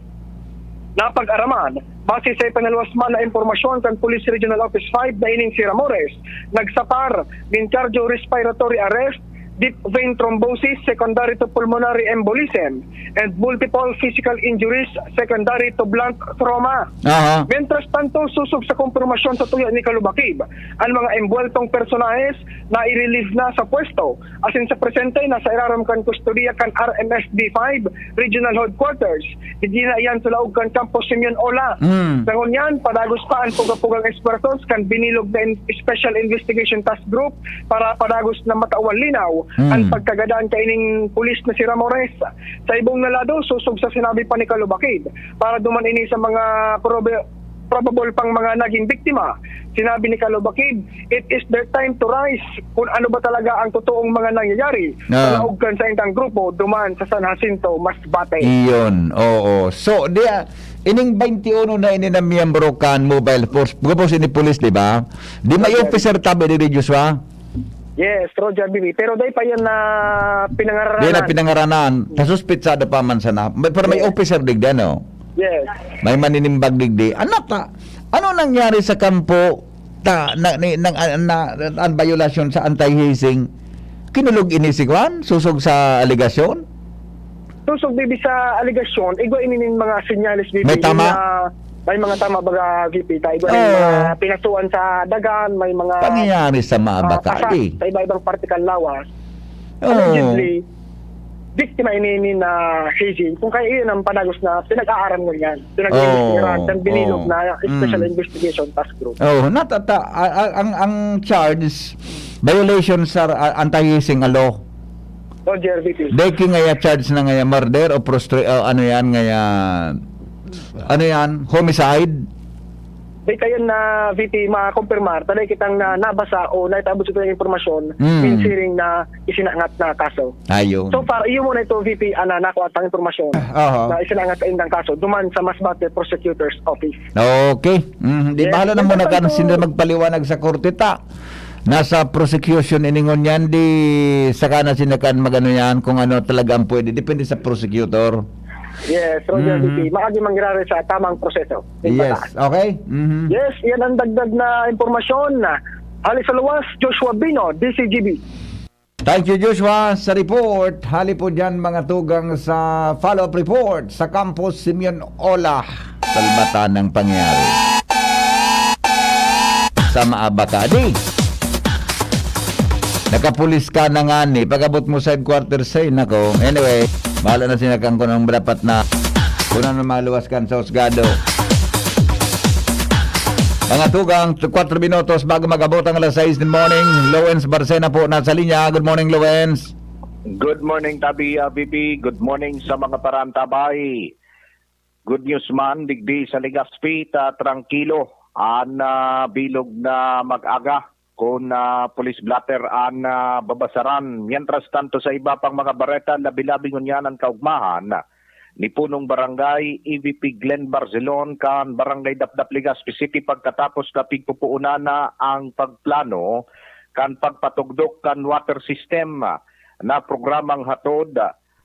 napag-araman, base sa ipinaluwas man na impormasyon kan Police Regional Office five na ining si Ramores, nagsapar nin cardiorespiratory arrest, deep vein thrombosis secondary to pulmonary embolism, and multiple physical injuries secondary to blunt trauma. Aha. Mientras tanto, sosog sa kompormasyon sa tuya ni Kalubakib, ang mga embweltong personahes na i-relieve na sa pwesto, asin sa presente nasa irarom kan kustodiya kan R M F B five Regional Headquarters. Digdi na iyan sa laog kan Kampo Simeon Ola. Mm. Sa ngunyan, padagos pa an puga-pugang espuersos kan binilog na in-, Special Investigation Task Group para padagos na matawan linaw Mm. an pagkagadan kaining pulis na si Ramores. Sa ibong na lado, sosog sa sinabi pa ni Kalubakib, para duman ini sa mga probe-, probable pang mga naging biktima. Sinabi ni Kalubakib, "It is their time to rise." Kung ano ba talaga ang totoong mga nangyayari sa Ah. laog kan saindang grupo duman sa San Jacinto, Masbate. Iyon, oo. So, di, ah, ining twenty-uno na ini na miyembro kan Mobile Force, gabos ini pulis, di ba? Di may Roger. Officer tabi diri, Joshua? Yes, Roger B B. Pero dai pa yan na pinangaranan. Di na pinangaranan. Nasuspitsado pa man sana. May, pero may Yes. officer digdi, ano? Yes. May maninimbag digdi. Ano ta? Ano nangyari sa kampo ta na, ni, nang, ah, na, ang violasyon sa anti-hazing? Kinulog ini si Juan, sosog sa alegasyon? Sosog, bibi, sa alegasyon, igwa ini nin mga senyales, bibi, May tama? na may mga tama, baga, V P, ta igwa nin Oo. mga pinasuan sa dagan, may mga, Pangyayari sa mga ah, bakal, kasa eh. sa iba-ibang parte kan lawas. Oo. Allegedly, biktima ini ni na hazing. Kung kaya iyon ang panagos na pinag-aaram ngunyan. Pinag-iimbestigahan Oo. kan binilog Oo. na special Mm. investigation task group. Oo, natata-, a-, a-, ang, ang charge, violation sa, a-, anti-hazing law. O, G R V P. Dai ki ngaya charge na ngaya murder o prostra-, o ano yan, ngaya, ano yan, homicide? Di kayo na, V P, makompirmar, ta dai kitang na, nabasa o naitabo sa itong impormasyon, Mm. in siring na isinangat na kaso. Ayun. So far, iyo muna ito, V P, ana, nakuha tang impormasyon Aha. na isinangat sa indang kaso, duman sa Masbate Prosecutor's Office. Okay. Mm, di Yes, bahala na yun muna ang kan ito. sila magpaliwanag sa korte ta. Nasa prosecution ini ngunyan, di saka na sila kan magano yan, kung ano talaga ang pwede. Depende sa prosecutor. Yes, Roger Mhm. V P. Maagi mangyari sa tamang proseso. Yes, okay? Mhm. Yes, yan ang dagdag na impormasyon. Hali sa luwas, Joshua Bino, D C G B. Thank you, Joshua, sa report. Hali po dyan, mga tugang, sa follow-up report sa Campus Simeon Ola. Salbatan ng pangyayari sa Maabacadi. Nakapulis ka na nga ni. Pag-abot mo sa headquarters, ay nako. Anyway, bahala na sila kang kung anong dapat na, kung ano maluwas kan sa husgado. Mga tugang, kwatro minutos bago mag-abot ang alas sais ng morning. Lawrence Barcena po nasa linya. Good morning, Lawrence. Good morning, Tabi, ah, V P. Good morning sa mga parantabay. Good news man, digdi sa Legazpi, ta trangkilo an, ah, bilog na mag-aga kun, ah, police blotter an, ah, babasaran. Mientras tanto, sa iba pang mga bareta, labi-labi ngunyan an kaugmahan ni Punong Barangay E V P Glenn Barcelon kan Barangay Dapdap, Legazpi City, pagkatapos na pigpupuunan na ang pagplano kan pagpatugdok kan water system na programang hatod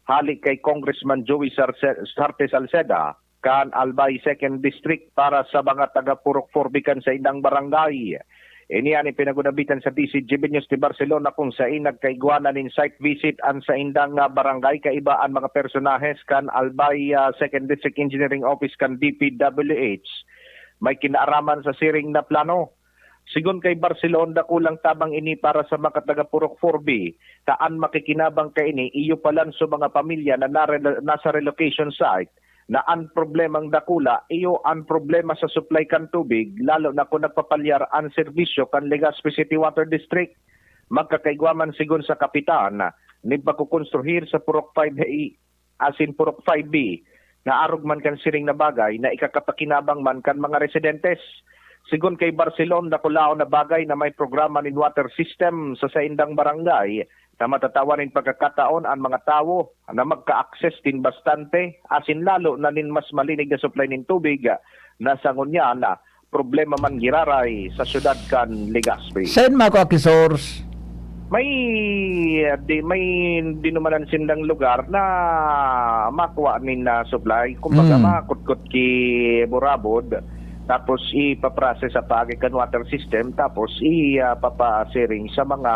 hali kay Congressman Joey Sarce-, Sarte Salceda kan Albay Second District para sa mga taga Purok four B kan saindang barangay. Ini an ipinagunabitan sa D C G B News ni Barcelona, kung sain nagkaigwa na nin site visit an saindang, ah, barangay, kaiba an mga personahes kan Albay, ah, Second District Engineering Office kan D P W H may kinaaraman sa siring na plano. Sigon kay Barcelon, dakulang tabang ini para sa mga taga Purok four B, ta an makikinabang kaini iyo pa lang sa mga pamilya na narela-, nasa relocation site, na an problemang dakula iyo an problema sa supply kan tubig, lalo na kun nagpapalyar an serbisyo kan Legazpi City Water District. Magkakaigwa man, sigon sa kapitan, nin pagkokonstruhir sa Purok five A asin Purok five B, na arog man kan siring na bagay na ikakapakinabang man kan mga residentes. Sigon kay Barcelon, dakulaon na bagay na may programa nin water system sa saindang barangay na matatawan nin pagkakataon an mga tawo na magka-access nin bastante asin lalo na nin mas malinig na supply nin tubig na sa ngunyan problema man giraray sa siyudad kan Legazpi. Sain makua ki source? May, di, may, dinumanan sindang lugar na makua nin, ah, supply. Kumbaga, Mm. makutkot ki burabod, tapos ipaprocess sa paagi kan water system, tapos i, ah, papasiring sa mga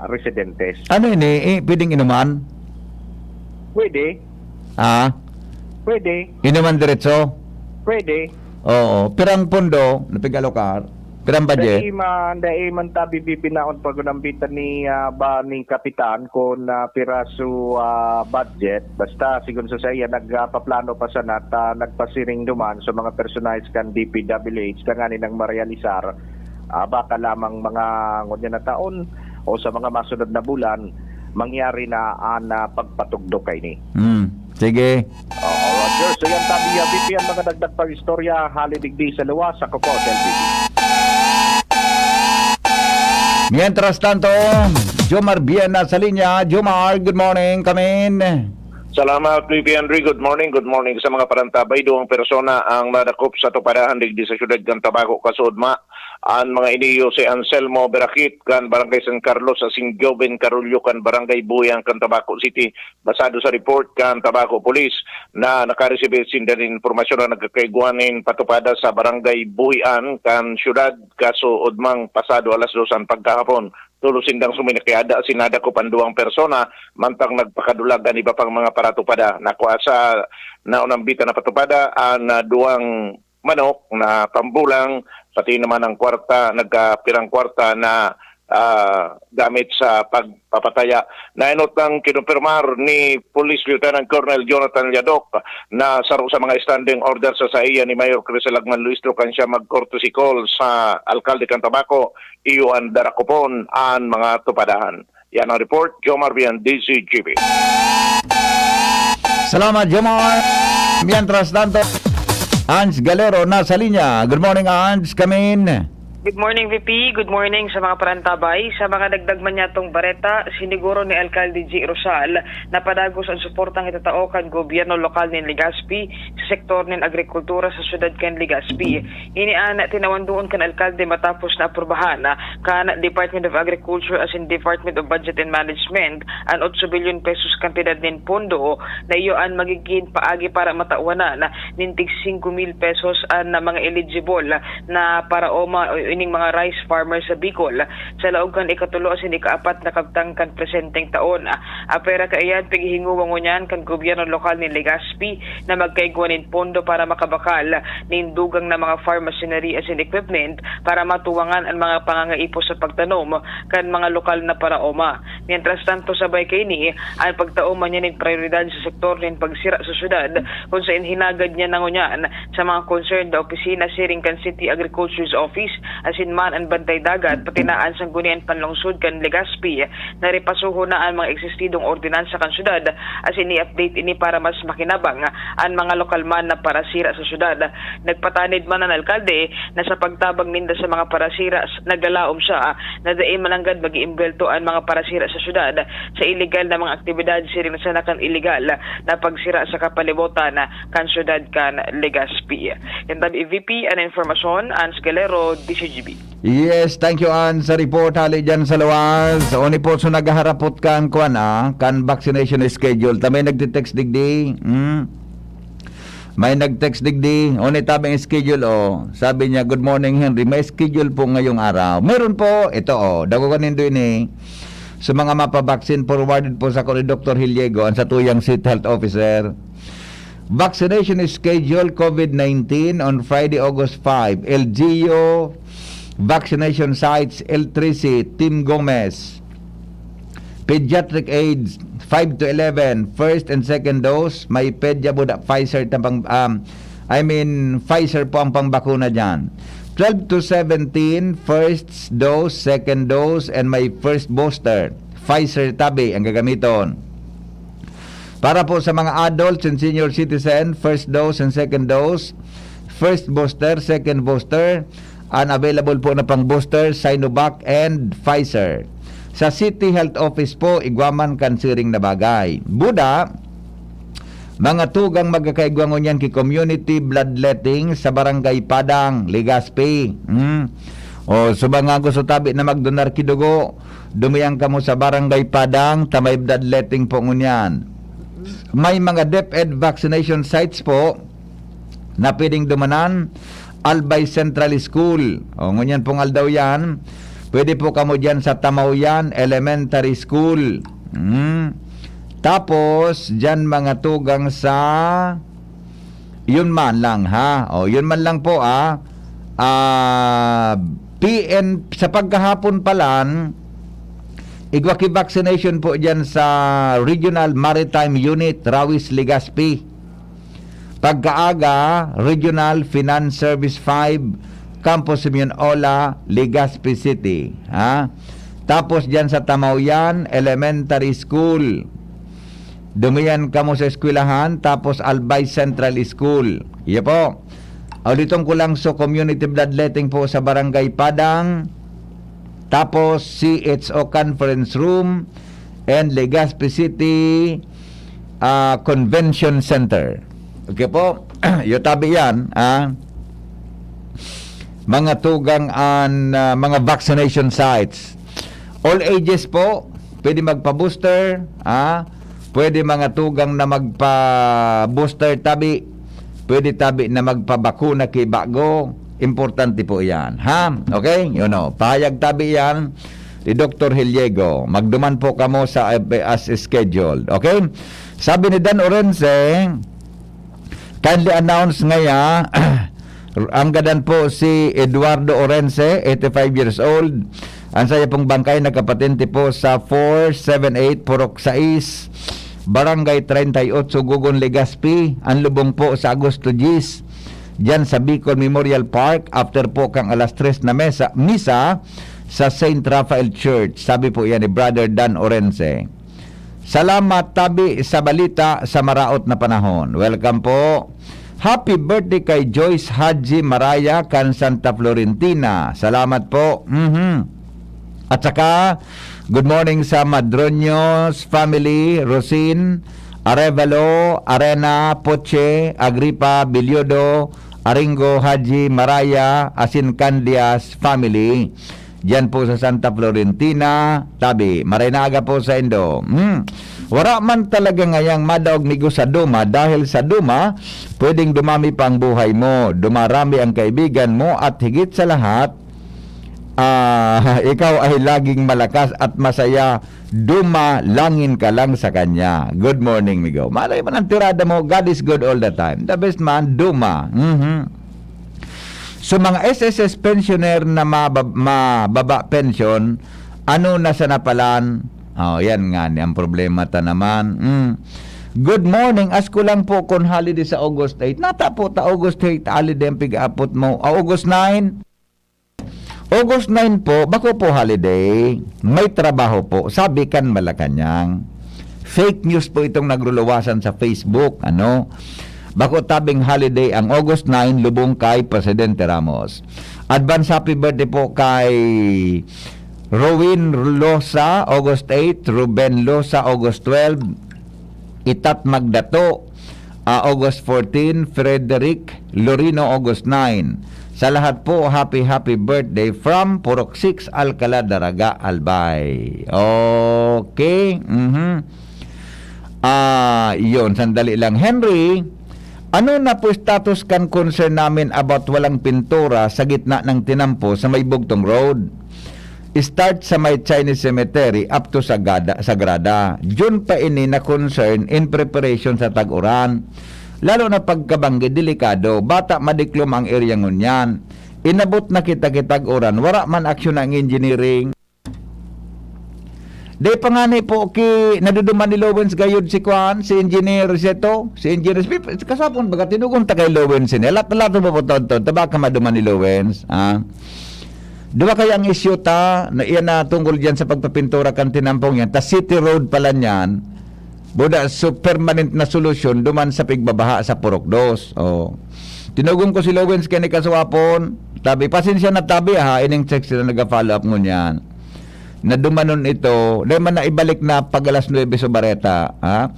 residentes. Ano ini? I-, pwedeng inuman? Pwede. Ah? Pwede. Inuman diretso? Pwede. Oo. Pirang pondo, napigalokar? Pirang budget? Dai man, dai man tabi bibinaon pag unambitan ni, ah, ba, ni Kapitan kun, ah, piraso, ah, budget. Basta, sigon sa saiya, nagpaplano pa sana at, ah, nagpasiring duman sa mga personahes kan D P W H tanganing marealisar, ah, baka lamang mga ngunyan na taon o sa mga masunod na bulan, mangyari na an, ah, pagpatugdok kaini. Hmm. Sige. Oo, Roger. So yan, tabi, ah, V P, ang mga dagdag pang istorya, hali digdi sa luwas. Ako po, si L B B. Mientras tanto, Jomar Bien nasa linya. Jomar, good morning. Come in. Salamat, V P Henry. Good morning. Good morning sa mga parantabay. Duwang persona ang nadakop sa tupadahan digdi sa siyudad kan Tabaco, kasuodma. An mga ini iyo si Anselmo Berakit kan Barangay San Carlos asin Joven Carullo kan Barangay Buhian kan Tabaco City. Basado sa report kan Tabaco Police na nakaresibi sinda nin impormasyon na nagkakaigwa nin patupada sa Barangay Buhian kan siyudad, kaso odmang pasado alas dos an pagkahapon. Tolos sindang suminakyada asin nadakop an duwang persona, mantang nagpakadulag an iba pang mga paratupada. Nakua sa naunang bitin na patupada an, ah, duwang manok na pambulang, pati naman ang kwarta, nagkapirang kwarta na, ah, gamit sa pagpapataya. Naenot nang kinumpirmar ni Police Lieutenant Colonel Jonathan Yadok na saro sa mga standing order sa saiya ni Mayor Chris Lagman Luis Ducan siya mag-courtesy call sa alkalde kan Tabaco, iyo an darakupon an mga tupadahan. Yan ang report, Jomar Bian, D Z G B. Salamat, Jomar. Mientras tanto, Ans Galero nasa linya. Good morning, Ans. Come in. Good morning, V P. Good morning sa mga parantabay. Sa mga dagdag man niyatong bareta, siniguro ni Alkalde G. Rosal na padagos ang suportang itatao kan gobyerno lokal nin Legazpi sa sektor nin agrikultura sa syudad kan Legazpi. Ini an tinawan doon kan alkalde matapos na aprubahan kan Department of Agriculture asin Department of Budget and Management an otso bilyon pesos kantidad nin pondo na iyo an magigin paagi para matawanan nin tig singko mil pesos an mga eligible na paraoma o ining mga rice farmer sa Bicol sa laog kan ikatulo asin ikaapat na kabtang kan presenteng taon. Apwera kaiyan, pighihingowa ngunyan kan gobyerno lokal nin Legazpi na magkaigwa nin pondo para makabakal nin dugang na mga farm machinery asin equipment para matuwangan an mga pangangaipo sa pagtanom kan mga lokal na paraoma. Mientras tanto, sabay kaini, an pagtao man niya nin prayoridad sa sektor nin pagsira sa syudad, kun saen hinagad niya na ngunyan sa mga concerned na opisina siring kan City Agriculture's Office, asin man an Bantay Dagat, pati na an Sangguniang Panlungsod kan Legazpi, na repasohon na an mga eksistidong ordinansa kan syudad, asin i-update ini para mas makinabang an mga lokal man na parasira sa syudad. Nagpatanid man an alkalde na sa pagtabang ninda sa mga parasira, s- naglalaom siya na dai mananggad mag-iimbwelto an mga parasira sa syudad sa iligal na mga aktibidad siring na sana kan iligal na pagsira sa kapalibotan kan syudad kan Legazpi. Yan tabi V P an informasyon, Ans Galero, D C G B. Yes, thank you, An, sa report hali dyan sa luwas. Oni po, so naghaharapot kan, kwan, ah, kan vaccination schedule. Ta may nagtitext digdi. Hmm? May nagtext digdi. Oni tabing schedule, oh. Sabi niya, "Good morning, Henry. May schedule po ngayong araw." Meron po. Ito, oh. Dagogan nindo ini. Sa mga mapabaksin, forwarded po sa ni Doktor Hiliego, ang satuyang City Health Officer. Vaccination schedule COVID nineteen on Friday, August five. L G U vaccination sites, L trese, Team Gomez. Pediatric age, five to eleven, first and second dose. May Pedia buda, Pfizer ta pang, um, I mean, Pfizer po ang pangbakuna dyan. Twelve to seventeen, first dose, second dose, and may first booster. Pfizer tabi ang gagamiton. Para po sa mga adults and senior citizen, first dose and second dose, first booster, second booster, an available po na pang booster, Sinovac and Pfizer. Sa City Health Office po, igwa man kan siring na bagay. Buda, mga tugang magkakaigwa ngunyan ki community bloodletting sa Barangay Padang, Legazpi. Hmm. O, sa mga gusto tabi na magdonar ki dugo, dumiyan kamo sa Barangay Padang, ta may bloodletting po ngunyan. May mga DepEd vaccination sites po na pwedeng dumanan, Albay Central School. O, ngunyan pong aldaw yan, pwede po kamo dyan sa Tamawyan Elementary School. Hmm. Tapos, dyan mga tugang sa, yun man lang, ha? O, yun man lang po, ah. Ah, P N, sa pagkahapon pa lang, igwa ki vaccination po dyan sa Regional Maritime Unit, Rawis, Legazpi. Pagkaaga, Regional Finance Service five, Campo Simeon Ola, Legazpi City. Ha? Tapos dyan sa Tamawyan Elementary School. Dumiyan kamo sa eskwelahan, tapos Albay Central School. Iyo po. Uliton ko lang, so community bloodletting po sa Barangay Padang, tapos C H O Conference Room, and Legazpi City ah, Convention Center. Okay po? Iyo tabi yan, ah. mga tugang an, ah, mga vaccination sites. All ages po, pwede magpa-booster, ah, pwede mga tugang na magpa-booster tabi, pwede tabi na magpabakuna ki bago. Importante po iyan, ha? Okay? You know, pahayag tabi iyan ni Doktor Hiliego. Magduman po kamo sa, eh, as scheduled. Okay? Sabi ni Dan Orense, kindly announce ngaya, ang gadan po si Eduardo Orense, eighty-five years old. Ang saya pong bangkay nakapatente po sa four seven eight Purok sais, Barangay treinta y ocho, Gogon, Legazpi. Ang lubong po sa Agosto diyes, diyan sa Bicol Memorial Park, after po kang alas tres na mesa, misa sa Saint Raphael Church. Sabi po yan ni Brother Dan Orense. Salamat tabi sa balita sa maraot na panahon. Welcome po. Happy birthday kay Joyce Haji Maraya kan Santa Florentina. Salamat po. Mhm. At saka, good morning sa Madroños family, Rosin, Arevalo, Arena, Poche, Agripa, Bilyodo, Aringo, Haji, Maraya, asin Candias family. Diyan po sa Santa Florentina, tabi. Maray na aga po sa indo. Hmm. Wara man talaga ngayang madaog migo sa duma, dahil sa duma, pwedeng dumami pa ang buhay mo, dumarami ang kaibigan mo, at higit sa lahat, ah, ikaw ay laging malakas at masaya. Dumalangin ka lang sa kanya. Good morning, migo. Malay mo ng tirada mo, God is good all the time. The best man, duma. Mhm. So, mga S S S pensioner na mabab-, mababa pension, ano na sa napalan? Oh, yan nga ni ang problema ta naman. Mm. Good morning. Ask ko lang po kung holiday sa August eight. Nata po ta August eight, holiday ang pig-aapot mo. Ah, August nine? August nine po, bako po holiday. May trabaho po, sabi kan Malacañang. Fake news po itong nagluluwasan sa Facebook, ano? Bako tabing holiday ang August nine, lubong kay Presidente Ramos. Advance happy birthday po kay Rowin Losa, August eight, Ruben Losa, August twelve, Itat Magdato, ah, August fourteen, Frederick Lorino, August nine. Sa lahat po, happy, happy birthday from Purok six, Alcala, Daraga, Albay. Okay. Mhm. Ah, yun, sandali lang. Henry, ano na po status kan concern namin about walang pintura sa gitna ng tinampo sa may bugtong road? Start sa may Chinese Cemetery up to Sagada, Sagrada. June pa ini na concern in preparation sa tag-uran. Lalo na pagkabanggi, delikado. Bata madiklom ang area ngunyan. Inabot na kita kitag uran. Wara man aksyon ang engineering. Di pa nga ni po ki naduduman ni Lowens gayod si kuan, si Engineer Seto, si Engineer Spi-, kasapon baga tinugon ta kay Lowens ini. Lat-, lat mo po, tonton, ta baka maduman ni Lowens, ah. Duwa kaya ang isyu ta, na iyan na tungkol diyan sa pagpapintura kan tinampong yan. Ta city road pala niyan, buda so permanent na solusyon duman sa pigbabaha sa Purok Dos. Oh. Tinugon ko si Lowens kani kaswapon, tabi, "Pasensya na tabi ha, ining check sila naga-follow up ngunyan." Na dumanon ito, dahil man na ibalik na pag alas nuwebe sa bareta, ha?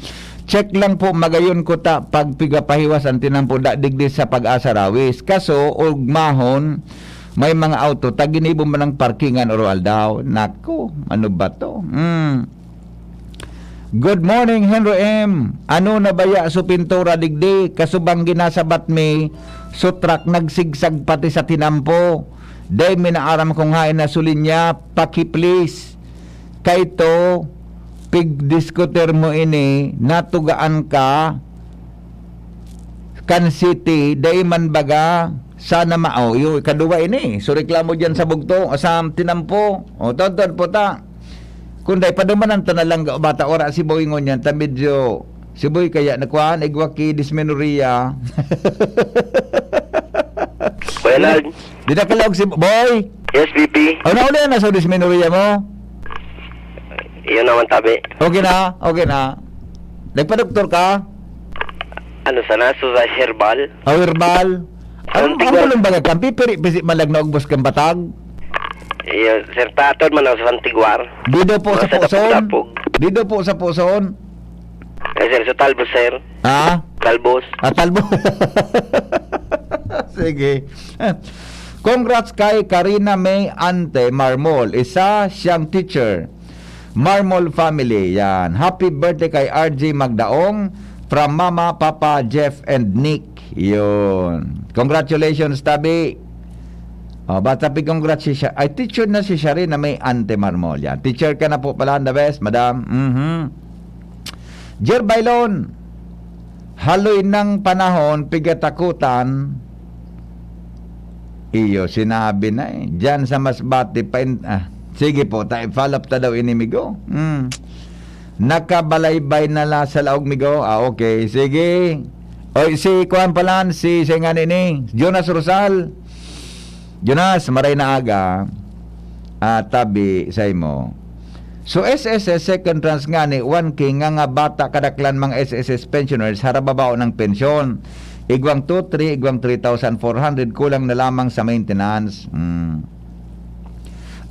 Check lang po, magayon ko ta pag pigapahiwas ang tinampo da digdi sa Pag-asa Rawis. Kaso, ugmahon, may mga auto, ta ginibo man ang parkingan oro aldaw. Naku, ano ba to? Hmm. Good morning, Henry M. Ano na baya so pintura digdi? Kasubang ginasabat mi, so truck nagsigsag pati sa tinampo. Dai mi naaram kung haen na so linya, paki please. Kaito, pigdiskutir mo ini, natugaan ka kan city, dai man baga, sana ma-, oh, yung ikaduwa ini. So, reklamo diyan sa bugto, sa tinampo. O, totoo po ta. Kung dai, padumanan ta na lang, bata, ora si Boy ngunyan, ta medyo, si Boy kaya nakuhaan, igwa ki dysmenorrhea. Kuya Lal. Di na kalaog si Boy. Yes, V P. O, nauli na sa dysmenorrhea mo? Yun naman, tabi. Okay na, okay na. Nagpa-doktor ka? Ano sana? So, sa herbal? O, herbal. Ang, ang Antigua. Bulong baga kan, pipiri, pisi, malag na ugbos kang batag? Iya, sir, tatod man ako sa Antigua. Di daw po sa Sa Puson? Dapog-dapog. Di daw po sa Puson? Eh, sir, sa Talbos, sir. Ha? Talbos. Ah, Talbos. Sige. Congrats kay Karina May Ante Marmol, isa siyang teacher. Marmol family, yan. Happy birthday kay R J Magdaong from Mama, Papa, Jeff, and Nick. Yun. Congratulations, tabi. Oh, bata pi congrats si Sha-, ay, teacher na si Sharina May Ante Marmol. Yan. Teacher ka na po pala, the best, madam. Mhm. Jer Bailon, haloy ng panahon, pigatakutan. Iyo, sinabi na eh. Diyan sa Masbate, pain-, ah, sige po, ta, follow up ta daw ini, migo. Hmm. Nakabalaybay na la sa laog, migo. Ah, okay. Sige. Oy, si kuan palan, si, si nga nini, Jonas Rosal. Jonas, maray na aga. Ah, tabi sa imo. So, S S S second tranche nga ni one K nga, nga bata kadaklan mga S S S pensioners harababaw ng pensyon. Igwang two three, igwang three thousand four hundred, kulang na lamang sa maintenance. Hmm.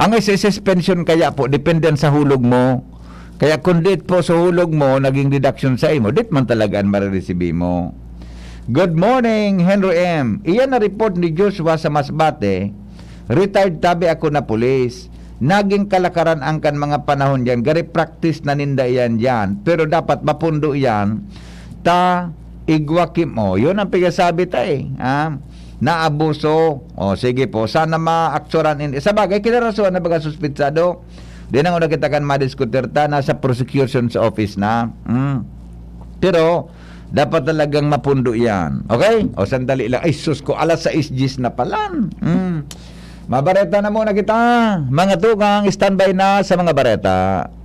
Ang S S S pension kaya po, depende sa hulog mo. Kaya kung dit po sa hulog mo, naging deduction sa imo, dit man talaga ang mariresibi mo. Good morning, Henry M. Iyan na report ni Joshua sa Masbate, retired tabi ako na pulis. Naging kalakaran ang kan mga panahon diyan. Gari practice na ninda iyan diyan. Pero dapat mapundo iyan. Ta, igwa kim-, oh, yun ang pigasabi ta eh. Ha? Naabuso. O, sige po. Sana maakturan in-, sa bagay, kinarasuan na baga suspitsado. Di na nga kita kan madiskutir ta, nasa prosecution sa office na. Mm. Pero, dapat talagang mapundo yan. Okay? O, sandali lang. Ay, sus ko, alas sais diyes na palan. Mm. Mabareta na muna kita. Mga tugang, standby na sa mga bareta.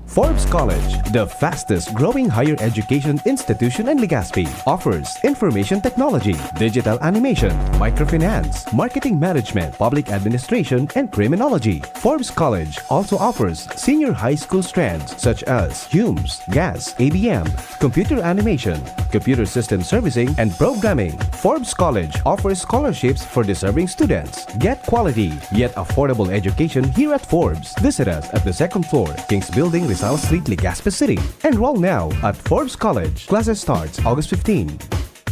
Forbes College, the fastest growing higher education institution in Legazpi, offers information technology, digital animation, microfinance, marketing management, public administration, and criminology. Forbes College also offers senior high school strands such as Humes, Gas, A B M, computer animation, computer system servicing, and programming. Forbes College offers scholarships for deserving students. Get quality, yet affordable education here at Forbes. Visit us at the second floor, Kings Building, Rizal Street, Legazpi City. Enroll now at Forbes College. Classes starts August fifteen.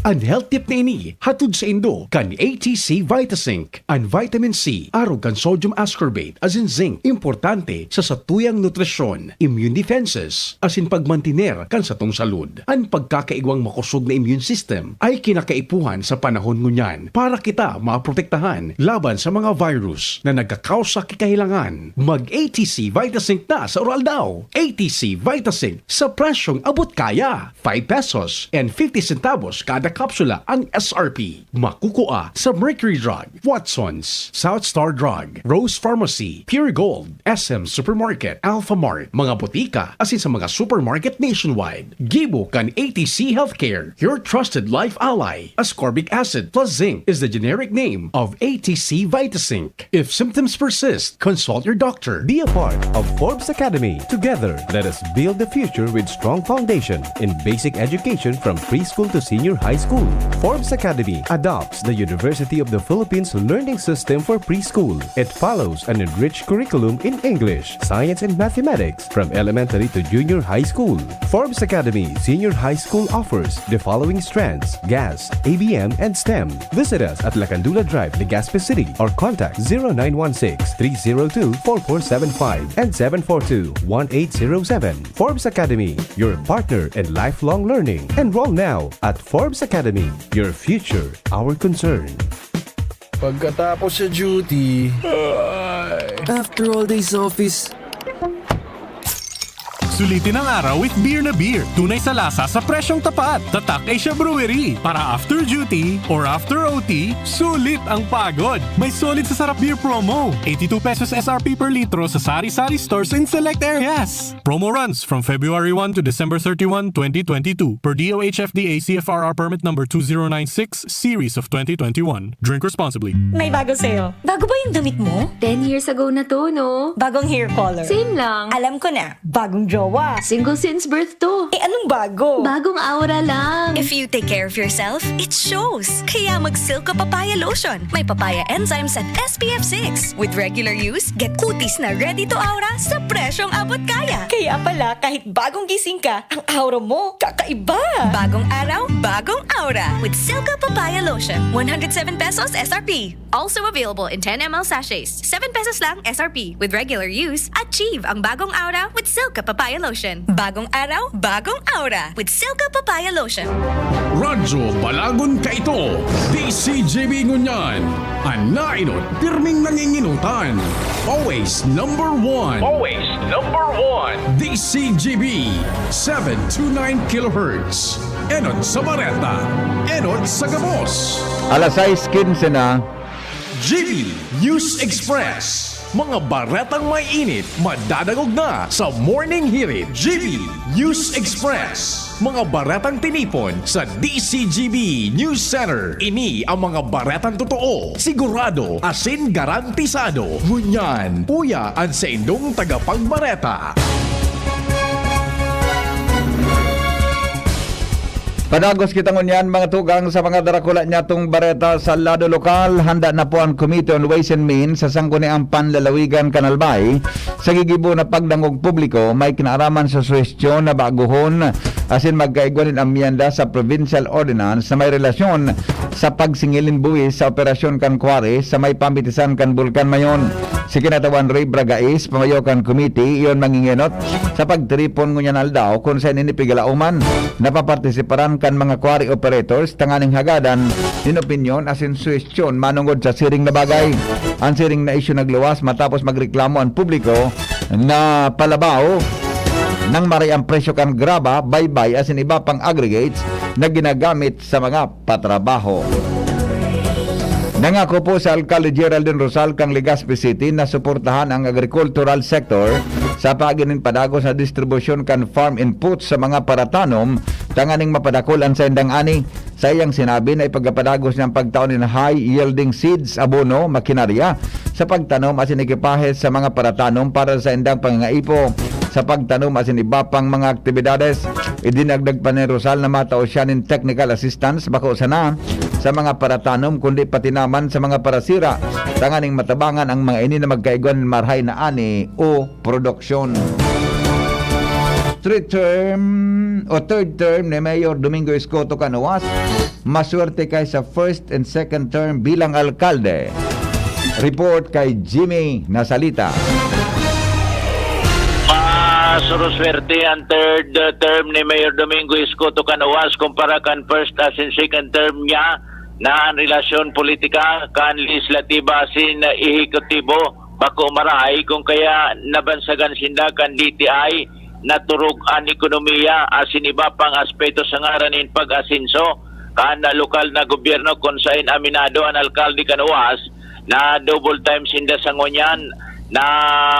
An health tip na ini, hatod saindo kan A T C Vitazinc. An vitamin C, arog kan sodium ascorbate, asin zinc, importante sa satuyang nutrisyon, immune defenses, asin pagmantiner kan satong salud. An pagkakaigwang makosog na immune system ay kinakaipuhan sa panahon ngunyan para kita maprotektahan laban sa mga virus na nagkakausa ki kahelangan. Mag-A T C Vitazinc na sa Uraldaw. A T C Vitazinc sa presyong abot kaya. Five pesos and fifty centavos kada kapsula ang S R P. Makukua sa Mercury Drug, Watson's, South Star Drug, Rose Pharmacy, Pure Gold, S M Supermarket, Alpha Mart, mga botika, asin sa mga supermarket nationwide. Gibo kan A T C Healthcare, your trusted life ally. Ascorbic acid plus zinc is the generic name of A T C Vitazinc. If symptoms persist, consult your doctor. Be a part of Forbes Academy. Together, let us build the future with strong foundation in basic education from preschool to senior high school. Forbes Academy adopts the University of the Philippines learning system for preschool. It follows an enriched curriculum in English, science, and mathematics from elementary to junior high school. Forbes Academy Senior High School offers the following strands: Gas, A B M, and STEM. Visit us at Lacandula Drive, Legazpi City, or contact zero nine one six, three zero two, four four seven five and seven four two, one eight zero seven. Forbes Academy, your partner in lifelong learning. Enroll now at Forbes Academy. Your future, our concern. Pagkatapos sa duty, after all days office, Sulitin ang araw with beer na beer. Tunay sa lasa sa presyong tapat. Tatak Asia Brewery. Para after duty or after O T, sulit ang pagod. May sulit sa sarap beer promo. Eighty-two pesos S R P per litro sa sari-sari stores in select areas. Promo runs from February one to December thirty-one, twenty twenty-two, per D O H F D A C F R R permit number two zero nine six, series of twenty twenty-one. Drink responsibly. May bago sa'yo. Bago ba yung damit mo? Ten years ago na to, no? Bagong hair color. Same lang. Alam ko na. Bagong jowa. Wa. Single since birth to. Eh, anong bago? Bagong aura lang. If you take care of yourself, it shows. Kaya mag Silka Papaya Lotion. May papaya enzymes at S P F six. With regular use, get kutis na ready to aura sa presyong abot kaya. Kaya pala, kahit bagong gising ka, ang aura mo, kakaiba. Bagong araw, bagong aura. With Silka Papaya Lotion. One hundred seven pesos S R P. Also available in ten M L sachets. Seven pesos lang S R P. With regular use, achieve ang bagong aura with Silka Papaya Lotion. Bagong araw, bagong aura with Silka Papaya Lotion. Radyo Balagon kaito, D C G B ngunyan. An nainot, pirming nanginginutan. Always number one. Always number one. D C G B, seven two nine kilohertz. Enot sa bareta, enot sa gabos. Alas sais quince na. G B News Express. Mga baretang may init, madadangog na sa Morning Hirit. G B News Express. Mga baretang tinipon sa D C G B News Center. Ini ang mga baretang totoo, sigurado, asin garantisado. Ngunyan, uya an saindong tagapagbareta. Padagos kita ngunyan, mga tugang, sa mga darakula nyatong bareta sa lado lokal. Handa na po ang Committee on Ways and Means sa Sangguniang Panlalawigan kan Albay sa gigibo na pagdangog publiko. May kinaaraman sa suhestyon na baguhon asin magkaigwa nin amyenda sa provincial ordinance na may relasyon sa pagsingil nin buhis sa operasyon kan quarry sa may pamitisan kan Bulkan Mayon. Si Kinatawan Ray Bragais, pamayo kan committee, iyon mangingenot sa pagtiripon ngunyan aldaw kun saen ini pigalaoman. Napapartisiparan kan mga quarry operators tanganing hagadan nin opinyon asin suhestyon manongod sa siring na bagay. An siring na isyu nagluwas matapos magreklamo an publiko na palabaw nang maray ang presyo kan graba, baybay asin iba pang aggregates na ginagamit sa mga patrabaho. Nangako po si Alkalde Geraldine Rosal kan Legazpi City na suportahan ang agricultural sector sa paagi nin padagos na distribusyon kan farm inputs sa mga paratanom tanganing mapadakul an saindang ani. Sa iyang sinabi na ipagapadagos niya ang pagtao nin high-yielding seeds, abono, makinarya sa pagtanom asin ekipahe sa mga paratanom para sa saindang pangangaipo sa pagtanom asin iba pang mga aktibidades. Idinagdag pa ni Rosal na matao siya nin technical assistance bako sana sa mga paratanom kundi pati naman sa mga parasira tanganing matabangan ang mga ini na magkaigwa nin marhay na ani o produksyon. Three term o third term ni Mayor Domingo Escoto Canoas, maswerte kay sa first and second term bilang alkalde. Report kay Jimmy Nasalita. Masuruswerte ang third uh, term ni Mayor Domingo Escoto Canoas kumpara kan first asin second term niya na ang relasyon politika kan lehislatiba asin ehekutibo bako marahay, kun kaya nabansagan sinda kan D T I na turog an ekonomiya asin iba pang aspeto sa ngaran nin pag-asenso kan lokal na gobyerno, kun saen aminado an alkalde kan Oas na double time sinda sa ngunyan na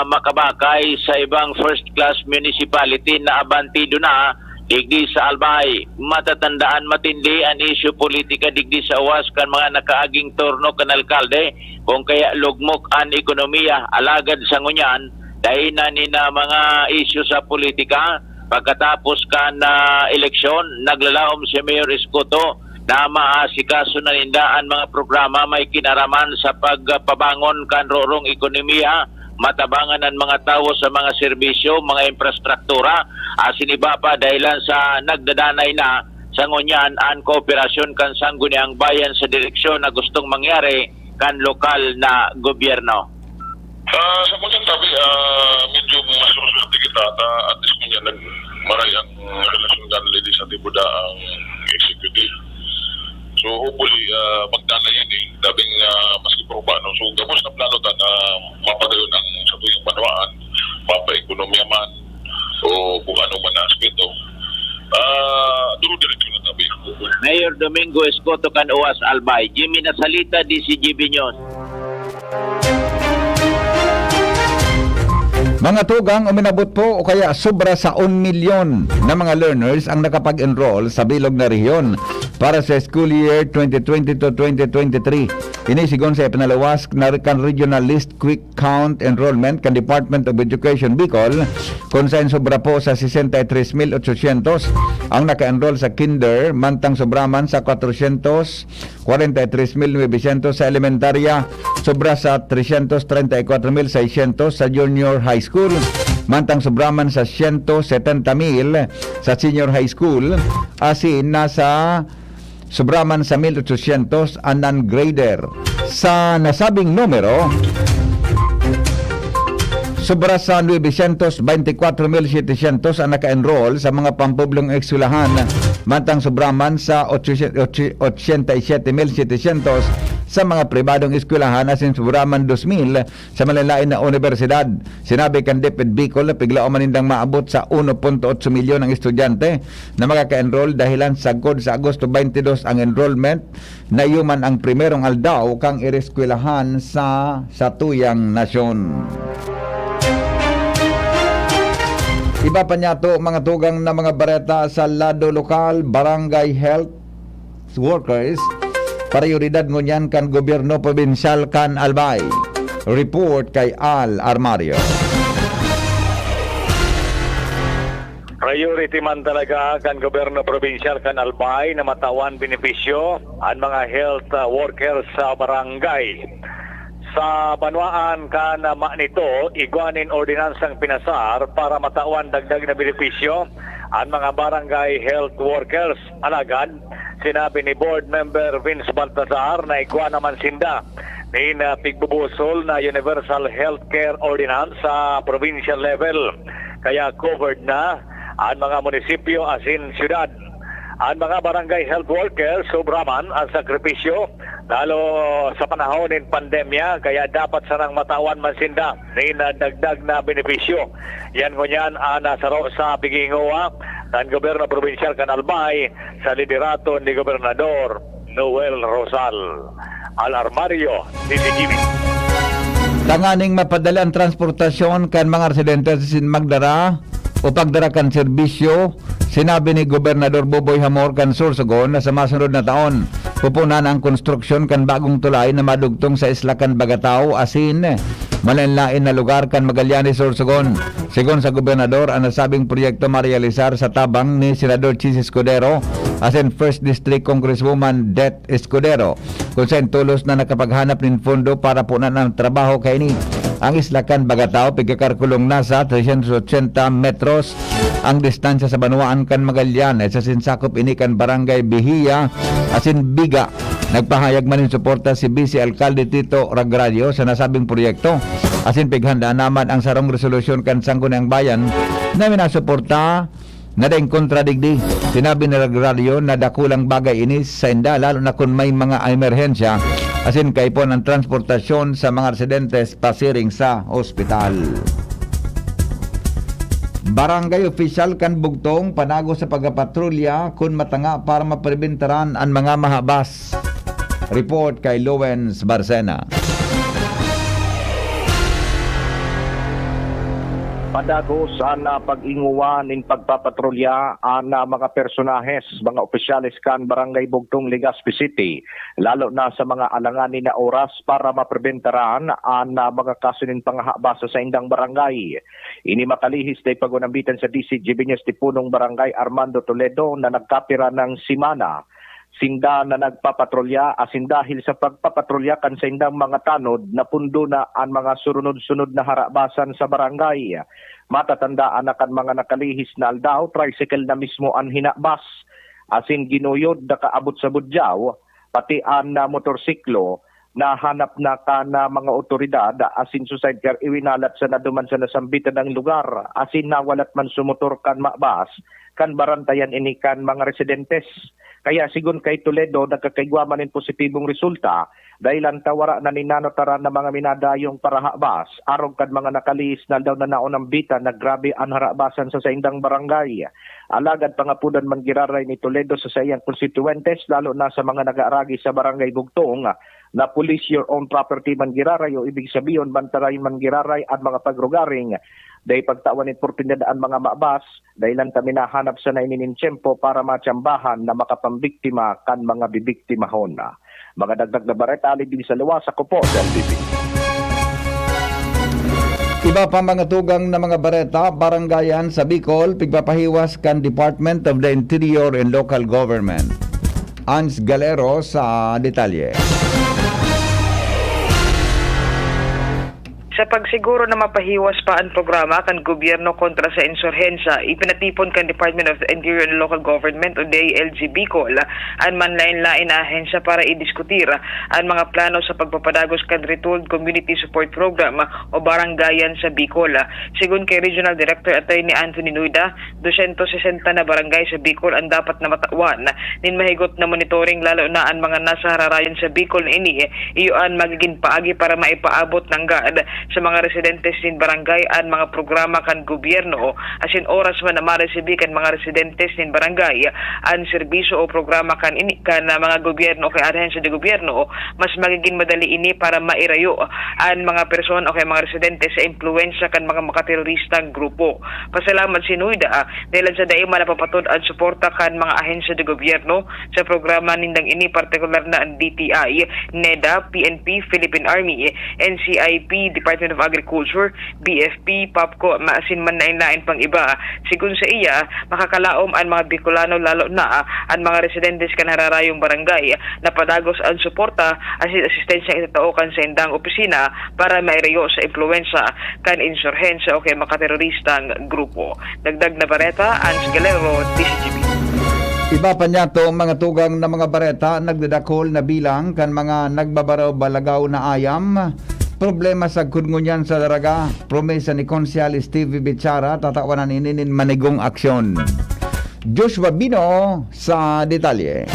makabakay sa ibang first class municipality na abantido na digdi sa Albay. Matatandaan, matindi an isyu politika digdi sa Oas kan mga nakaaging turno kan alkalde, kun kaya lugmok an ekonomiya. Alagad sa ngunyan, dai na nin mga isyu sa politika. Pagkatapos kan ah, eleksyon, naglalaom si Mayor Escoto na maasikaso na ninda an mga programa may kinaraman sa pagpabangon kan rorong ekonomiya, matabangan an mga tawo sa mga serbisyo, mga infrastruktura, asin iba pa, dahilan sa nagdadanay na sa ngunyan an kooperasyon kan Sangguniang Bayan sa direksyon na gustong mangyari kan lokal na gobyerno. Ah, sa mga tabi, ah, medyo masuruswerte kita ta at least kung yan nagmaray ang relasyon kan legislatibo da ang executive. So hopefully, ah, magdana yan eh. Dabing ah, maski pa paano. So gabos na plano ta na mapadayon ang sa tuyang banwaan, mapaekonomiya man, o kung ano man na aspeto. Ah, duro diretso na tabi. Mayor Domingo Escoto Canoas Albay, Jimmy Nasalita, D C G B News. Mga tugang, uminabot po o kaya sobra sa un milyon na mga learners ang nakapag-enroll sa bilog na rehiyon para sa school year twenty twenty to twenty twenty-three. Ini sigon sa ipinaluwas na kan Regional List Quick Count Enrollment kan Department of Education Bicol, kun saen sobra po sa sesenta y tres mil ochocientos ang naka-enroll sa kinder, mantang sobra man sa kwatrocientos kwarenta y tres mil novecientos sa elementarya, sobra sa trescientos treinta y cuatro mil seiscientos sa junior high school, mantang sobra man sa siyento setenta mil sa senior high school, asin nasa sobra man sa mil ochocientos an non-grader. Sa nasabing numero, sobra sa nuebesientos beintikwatro mil setecientos ang naka-enroll sa mga pampublikong eskwelahan, mantang sobra man sa otso, otso, ochenta y siete mil setecientos sa mga pribadong eskwelahan, asin sobra man dos mil sa malalain na unibersidad. Sinabi kan DepEd Bicol na piglaom man nindang maabot sa uno punto otso milyon ang estudyante na makaka-enroll dahilan sagkod sa Agosto twenty-two ang enrollment, na iyo man ang primerong aldaw kan ireskwelahan sa satuyang nasyon. Iba pa niyato, mga tugang na mga bareta sa lado lokal, barangay health workers, prioridad ngunyan kan gobyerno probinsyal kan Albay. Report kay Al Armario. Priority man talaga kan gobyerno probinsyal kan Albay na matawan benepisyo an mga health, ah, workers sa barangay. Sa banwaan kan, ah, Manito, igwa nin ordinansang pinasar para matawan dagdag na benepisyo an mga barangay health workers. Alagad, sinabi ni Board Member Vince Baltazar na igwa naman sinda nin, ah, pigbubusol na Universal Healthcare Ordinance sa provincial level. Kaya covered na an mga munisipyo asin syudad. An mga barangay health workers, sobra man an sakripisyo, lalo sa panahon nin pandemya, kaya dapat sanang matawan man sinda nin, ah, dagdag na benepisyo. Yan ngunyan an, ah, saro sa pighingowa kan gobyerno probinsyal kan Albay sa liderato ni Gobernador Noel Rosal. Al Armario, D Z G B. Tanganing mapadali an transportasyon kan mga residente asin magdara o pagdara kan serbisyo, sinabi ni Gobernador Boboy Hamor kan Sorsogon na sa masunod na taon, pupunan ang konstruksyon kan bagong tulay na madugtong sa Isla kan Bagatao asin malain-lain na lugar kan Magallanes, Sorsogon. Sigon sa gobernador, ang nasabing proyekto marealisar sa tabang ni Senador Chiz Escudero asin First District Congresswoman Det Escudero, kun saen tolos na nakapaghanap nin pondo para punan an trabaho kaini. Ang Isla kan Bagatao pigkakarkulong na sa trescientos ochenta metros ang distansya sa banwaan kan Magallanes, asin sakop ini kan Barangay Bihia asin Biga. Nagpahayag man nin suporta si Vice Alkalde Tito Ragrario sa nasabing proyekto, asin pighandaan naman ang sarong resolusyon kan Sangguniang Bayan na minasuporta na daing kontra digdi. Sinabi ni Ragrario na dakulang bagay ini sainda, lalo na kun may mga emerhensya, asin kaipon ang transportasyon sa mga residentes pasiring sa ospital. Barangay opisyal kan Bugtong panago sa pagpapatrolya kun matanga para mapribentaran an mga mahabas. Report kay Lowens Barcena. Padagos an, ah, pag-ingowa nin pagpapatrolya an, ah, mga personahes, mga opisyales kan Barangay Bugtong, Legazpi City, lalo na sa mga alanganin na oras para mapribentaran an, ah, mga kaso nin pangahabas sa saindang barangay. Ini makalihis na ipag-unambitan sa D Z G B News Tipunong Barangay Armando Toledo na nagkapira ng simana sinda na nagpapatrolya, asin dahil sa pagpapatrolya kan saindang mga tanod, napundo na an mga surunod-sunod na harabasan sa barangay. Matatandaan na kan mga nakalihis na aldaw, tricycle na mismo an hinabas, asin ginuyod na kaabot sa Budyaw, pati an, ah, motorsiklo, nahanap na kan, ah, mga otoridad asin sa sidecar iwinalat sa naduman sa nasambitan na lugar, asin nawalat man sa motor kan mabas kan barantayan ini kan mga residentes. Kaya sigon kay Toledo, nagkakaigwa man nin positibong resulta, dahilan ta wara na nin nanotaran na mga minadayong parahabas, arog kan mga nakalihis na aldaw na naunambitan na grabe an harabasan sa saindang barangay. Alagad pangapodan man giraray ni Toledo sa saiyang konstituyentes, lalo na sa mga nag-aaragi sa Barangay Bugtong, na police your own property man giraray, o ibig sabihon, bantayan man giraray an mga pagrugaring Dai pagtawan nin oportunidad an mga mabas, dai lang ta minahanap sana ini nin tiyempo para matsambahan na makapambiktima kan mga bibiktimahon. Mga dagdag na bareta alidin sa luwas, ako po si L B P. Iba pa mga tugang na mga bareta, barangayan sa Bicol, pigpapahiwas kan Department of the Interior and Local Government. Ans Galero sa detalye. Sa pagsiguro na mapahiwas pa an programa kan gobyerno kontra sa insurhensya, ipinatipon kan Department of Interior and Local Government o D I L G Bicol an manlaen-laen na ahensya para idiskutir an mga plano sa pagpapadagos kan Retooled Community Support Program o Barangayan sa Bicol. Segun kay Regional Director Attorney Anthony Nuida, dosyentos sesenta na barangay sa Bicol an dapat na matawan nin mahigot na monitoring, lalo na an mga nasa hararayon sa Bicol na ini, iyo an magigin paagi para maipaabot nanggad sa mga residentes nin barangay an mga programa kan gobyerno, asin oras man na maresibi kan mga residentes nin barangay an serbisyo o programa kan ini, kan, ah, mga gobyerno o kay ahensya de gobyerno, mas magigin madali ini para mairayo an mga persona o kay mga residente sa impluwensya kan mga makateroristang grupo. Pasalamat si Nuida, ah, dahil sa dai man napapatod an suporta kan mga ahensya de gobyerno sa programa nindang ini, partikular na an D T I, neda, P N P, Philippine Army, N C I P, Department of Agriculture, B F P, POPCO, ma-, asin man lain-lain pang iba. Segun sa iya, makakalaom an mga Bicolano, lalo na, ah, an mga residentes kan hararayong barangay, na padagos an suporta asin asistensyang itatao kan saindang opisina para mairayo sa impluwensya kan insurhensya o kay makateroristang grupo. Dagdag na bareta, Ans Galero, D Z G B. Iba pa niyato, mga tugang na mga bareta, nagdadakol na bilang kan mga nagbabaraw-balagaw na ayam. Problema sagkod ngunyan sa Daraga, promesa ni Konsehal Stevie Bichara, tatawan na ini nin manigong aksyon. Joshua Bino sa detalye.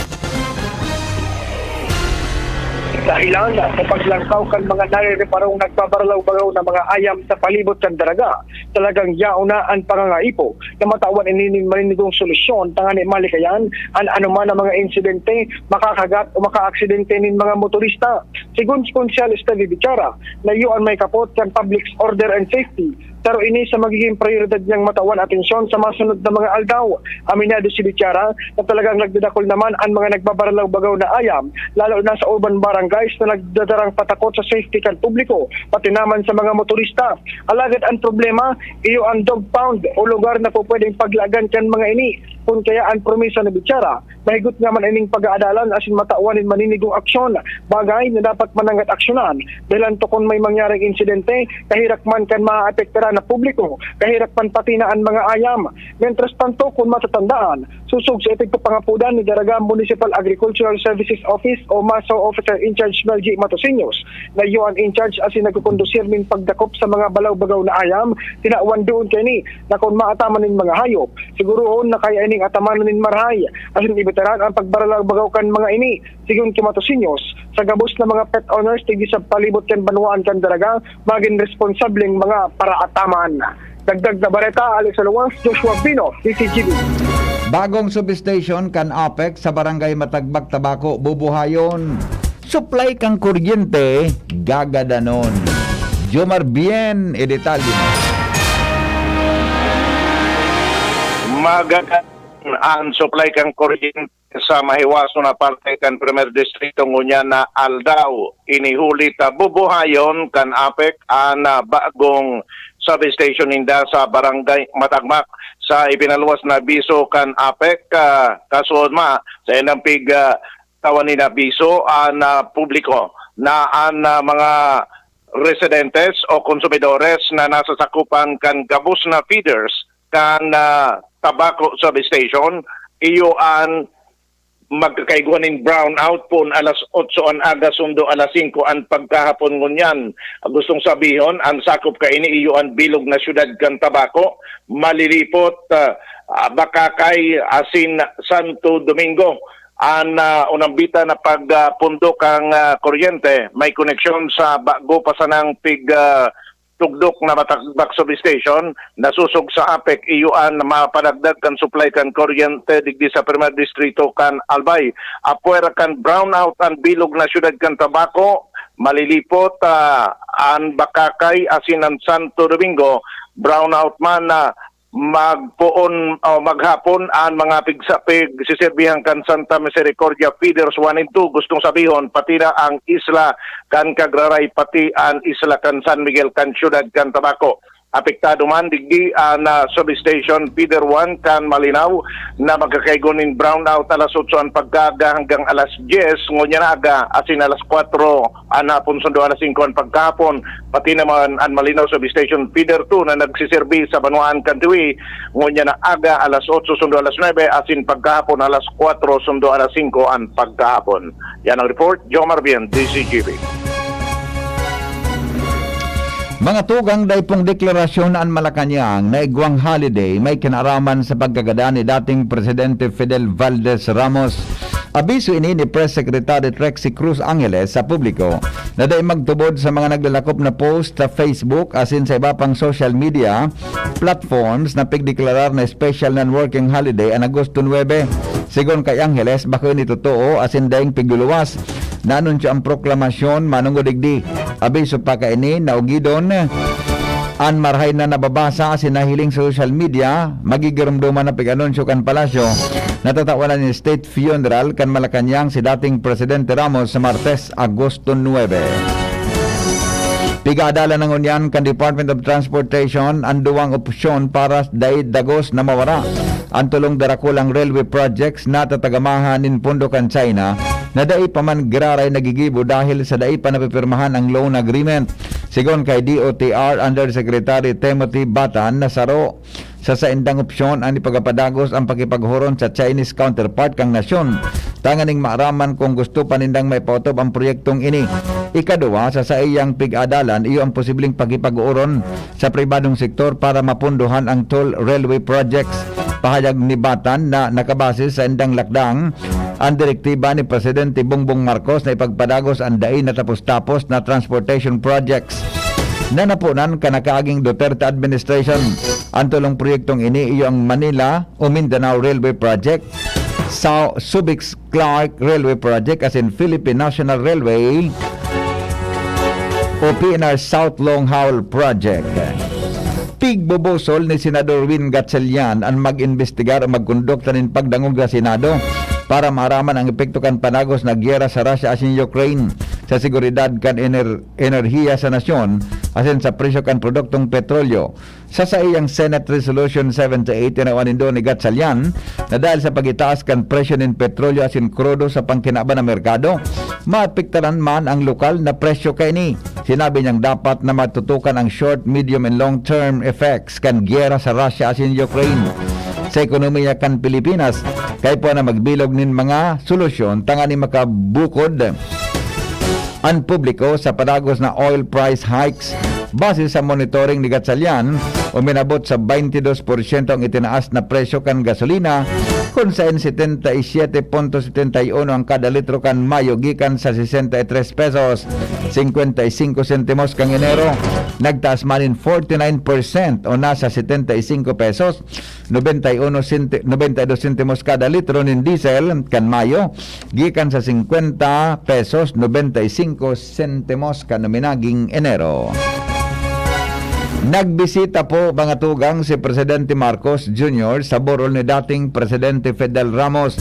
Dahilan sa paglangkaw kan mga narereparong nagbabaralaw-bagaw na mga ayam sa palibot kan Daraga, talagang yaon na an pangangaipo na matawan ini nin maninigong solusyon tangani malikayan an anoman na mga insidente, makakagat o makaaksidente nin mga motorista. Segun si Konsehal Stevie Bichara, na iyo an may kapot kan Public Order and Safety, saro ini sa magiging prioridad niyang matawan atensyon sa masunod na mga aldaw. Aminado si Bichara na talagang nagdadakol naman an mga nagbabaralaw-bagaw na ayam, lalo na sa urban barangays na nagdadarang patakot sa safety kan publiko, pati naman sa mga motorista. Alagad an problema, iyo an dog pound o lugar na pupwedeng paglagan kan mga ini. Kun kaya an promesa ni Bichara, mahigot nga man ining pag-aadalan asin matawan nin maninigong aksyon, bagay na dapat mananggad aksyonan, dahilan ta kun may mangyaring insidente, kahirak man kan maapektaran na publiko, kahirak man pati na an mga ayam. Mientras tanto, kun matatandaan, sosog sa ipigpapangapodan ni Daraga Municipal Agricultural Services Office o MASO Officer in Charge Mel G Matosiños, na iyo an in charge asin nagkukondusir nin pagdakop sa mga balaw-bagaw na ayam, tinawan doon kaini na kun maataman nin mga hayop, sigurohon na kaya ining atamanan nin marahay asin ibitaran an pagbaralaw-bagaw kan mga ini. Segun ki Matosiños, sa gabos na mga pet owners digdi sa palibot kan banwaan kan Daraga, magin responsableng mga paraataman. Dagdag na bareta, Alex Aluwas, Joshua Pino, D Z G B. Bagong substation kan APEC sa Barangay Matagbak, Tabaco, bubuhayon. Supply kan kuryente, gagadanon. Jomar Bien, e detalye mo. Magaganon an supply kan kuryente sa mahiwason na parte kan Primer Distrito ngunyan na aldaw. Ini huli ta bubuhayon kan APEC an, ah, bagong substation ninda sa Barangay Matagbak. Sa ipinaluwas na abiso kan APEC, ah, kasuodma sa indang pig, ah, tawan nin abiso an, ah, publiko na an, ah, mga residentes o konsumidores na nasa sakupan kan gabos na feeders kan, ah, Tabaco Substation, iyo an magkakaigwa nin brownout poon alas otso an aga sundo alas singko an pagkahapon ngunyan. Gustong sabihon, an sakop kaini iyo an bilog na syudad kan Tabaco, Malilipot, ah, ah, Bacacay, asin Santo Domingo. An, ah, unang bita na pagpundo kan, ah, kuryente may koneksyon sa bago pa sanang pig, ah, tugdok na Matagbak Substation, nasosog sa APEC, iyo an mapadagdag kan supply kan kuryente digdi sa Primer Distrito kan Albay. Apwera kan brownout an bilog na syudad kan Tabaco, Malilipot, ah, an Bacacay asin an Santo Domingo, brownout man, ah, magpoon o maghapon an mga pigsa-, pigsiserbihan kan Santa Misericordia Feeders one and two, gustong sabihon, pati na ang isla kan Cagraray, pati an isla kan San Miguel, kan siyudad kan Tabaco. Apektado man digdi an, ah, substation feeder one kan Malinao na magkakaigo nin brownout alas otso an pagkaaga hanggang alas dyes ngunyan na aga, asin alas kwatro an hapon sundo alas singko an pagkahapon. Pati naman an Malinao Substation Feeder two na nagsiserbi sa banwaan kan Tiwi, ngunyan na aga alas otso sundo alas nuebe, asin pagkahapon alas kwatro sundo alas singko an pagkahapon. Yan ang report, Jomar Bien, D Z G B. Mga tugang, dai pong deklarasyon na an Malacañang na igwang holiday may kinaaraman sa pagkagadan ni dating Presidente Fidel Valdez Ramos. Abiso ini ni Press Secretary Trixie Cruz Angeles sa publiko na dai magtubod sa mga naglalakop na post sa Facebook asin sa iba pang social media platforms na pigdeklarar na special non-working holiday an Agosto nuebe. Sigon kay Angeles, bako ini totoo asin daing pigluwas. Naanunsyo ang proklamasyon manongod digdi. Abiso pa kaini na ugidon an marahay na nababasa asin nahiling sa social media, magigiromdoman na pig-anunsyo kan palasyo na tatawan na nin state funeral kan Malacañang si dating Presidente Ramos sa Martes, Agosto nuebe. Pig-aadalan na ngunyan kan Department of Transportation an duwang opsyon para dai dagos na mawara an tolong darakulang railway projects na tatagamahan nin pondo kan China na dai pa man giraray nagigibo dahil sa dai pa napipirmahan ang loan agreement. Sigon kay D O T R Undersecretary Timothy Batan na saro sa saindang opsyon an ipagapadagos ang pakipaghuron sa Chinese counterpart kan nasyon, tanganing maaraman kung gusto pa nindang maipaotob ang proyektong ini. Ikaduwa, sa saiyang pig-adalan, iyo ang posibleng pakipag-uron sa pribadong sektor para mapundohan ang toll railway projects. Pahayag ni Batan na nakabase sa indang lakdang, ang direktiba ni Presidente Bongbong Marcos na ipagpadagos ang dai natapos-tapos na transportation projects na napunan kan nakaaging Duterte administration. Ang tolong proyektong ini iyo ang Manila o Mindanao Railway Project, sa Subic Clark Railway Project asin Philippine National Railway o P N R South Long Haul Project. Pigbubusol ni Senador Win Gatchalian an mag-imbestigar o magkondukta nin pagdangog sa Senado para maaraman ang epekto kan panagos na gyera sa Russia asin Ukraine sa seguridad kan ener-, enerhiya sa nasyon asin sa presyo kan produktong petrolyo. Sa saiyang Senate Resolution seven to eight, tinawan nindo ni Gatchalian na dahil sa pagitaas kan presyo nin petrolyo asin krudo sa pangkinaban na merkado, maapektaran man ang lokal na presyo kaini. Sinabi niyang dapat na matutukan ang short, medium and long-term effects kan gyera sa Russia asin Ukraine sa ekonomiya kan Pilipinas, kay puwa na magbilog nin mga solusyon tanganing makabukod an publiko sa padagos na oil price hikes. Base sa monitoring ni Gatchalian, uminabot sa baintidos porsyento ang itinaas na presyo kan gasolina, kun saen setenta y siete punto setenta y uno ang kada litro kan Mayo gikan sa sesenta y tres pesos singkwenta y singko sentimos kan Enero. Nagtaas man nin forty nine percent o nasa setenta y singko pesos nobenta y uno senti-, nobenta y dos sentimos kada litro nin diesel kan Mayo, gikan sa singkwenta pesos nobenta y singko sentimos kan minaging Enero. Nagbisita po, mga tugang, si Presidente Marcos Junior sa burol ni dating Presidente Fidel Ramos.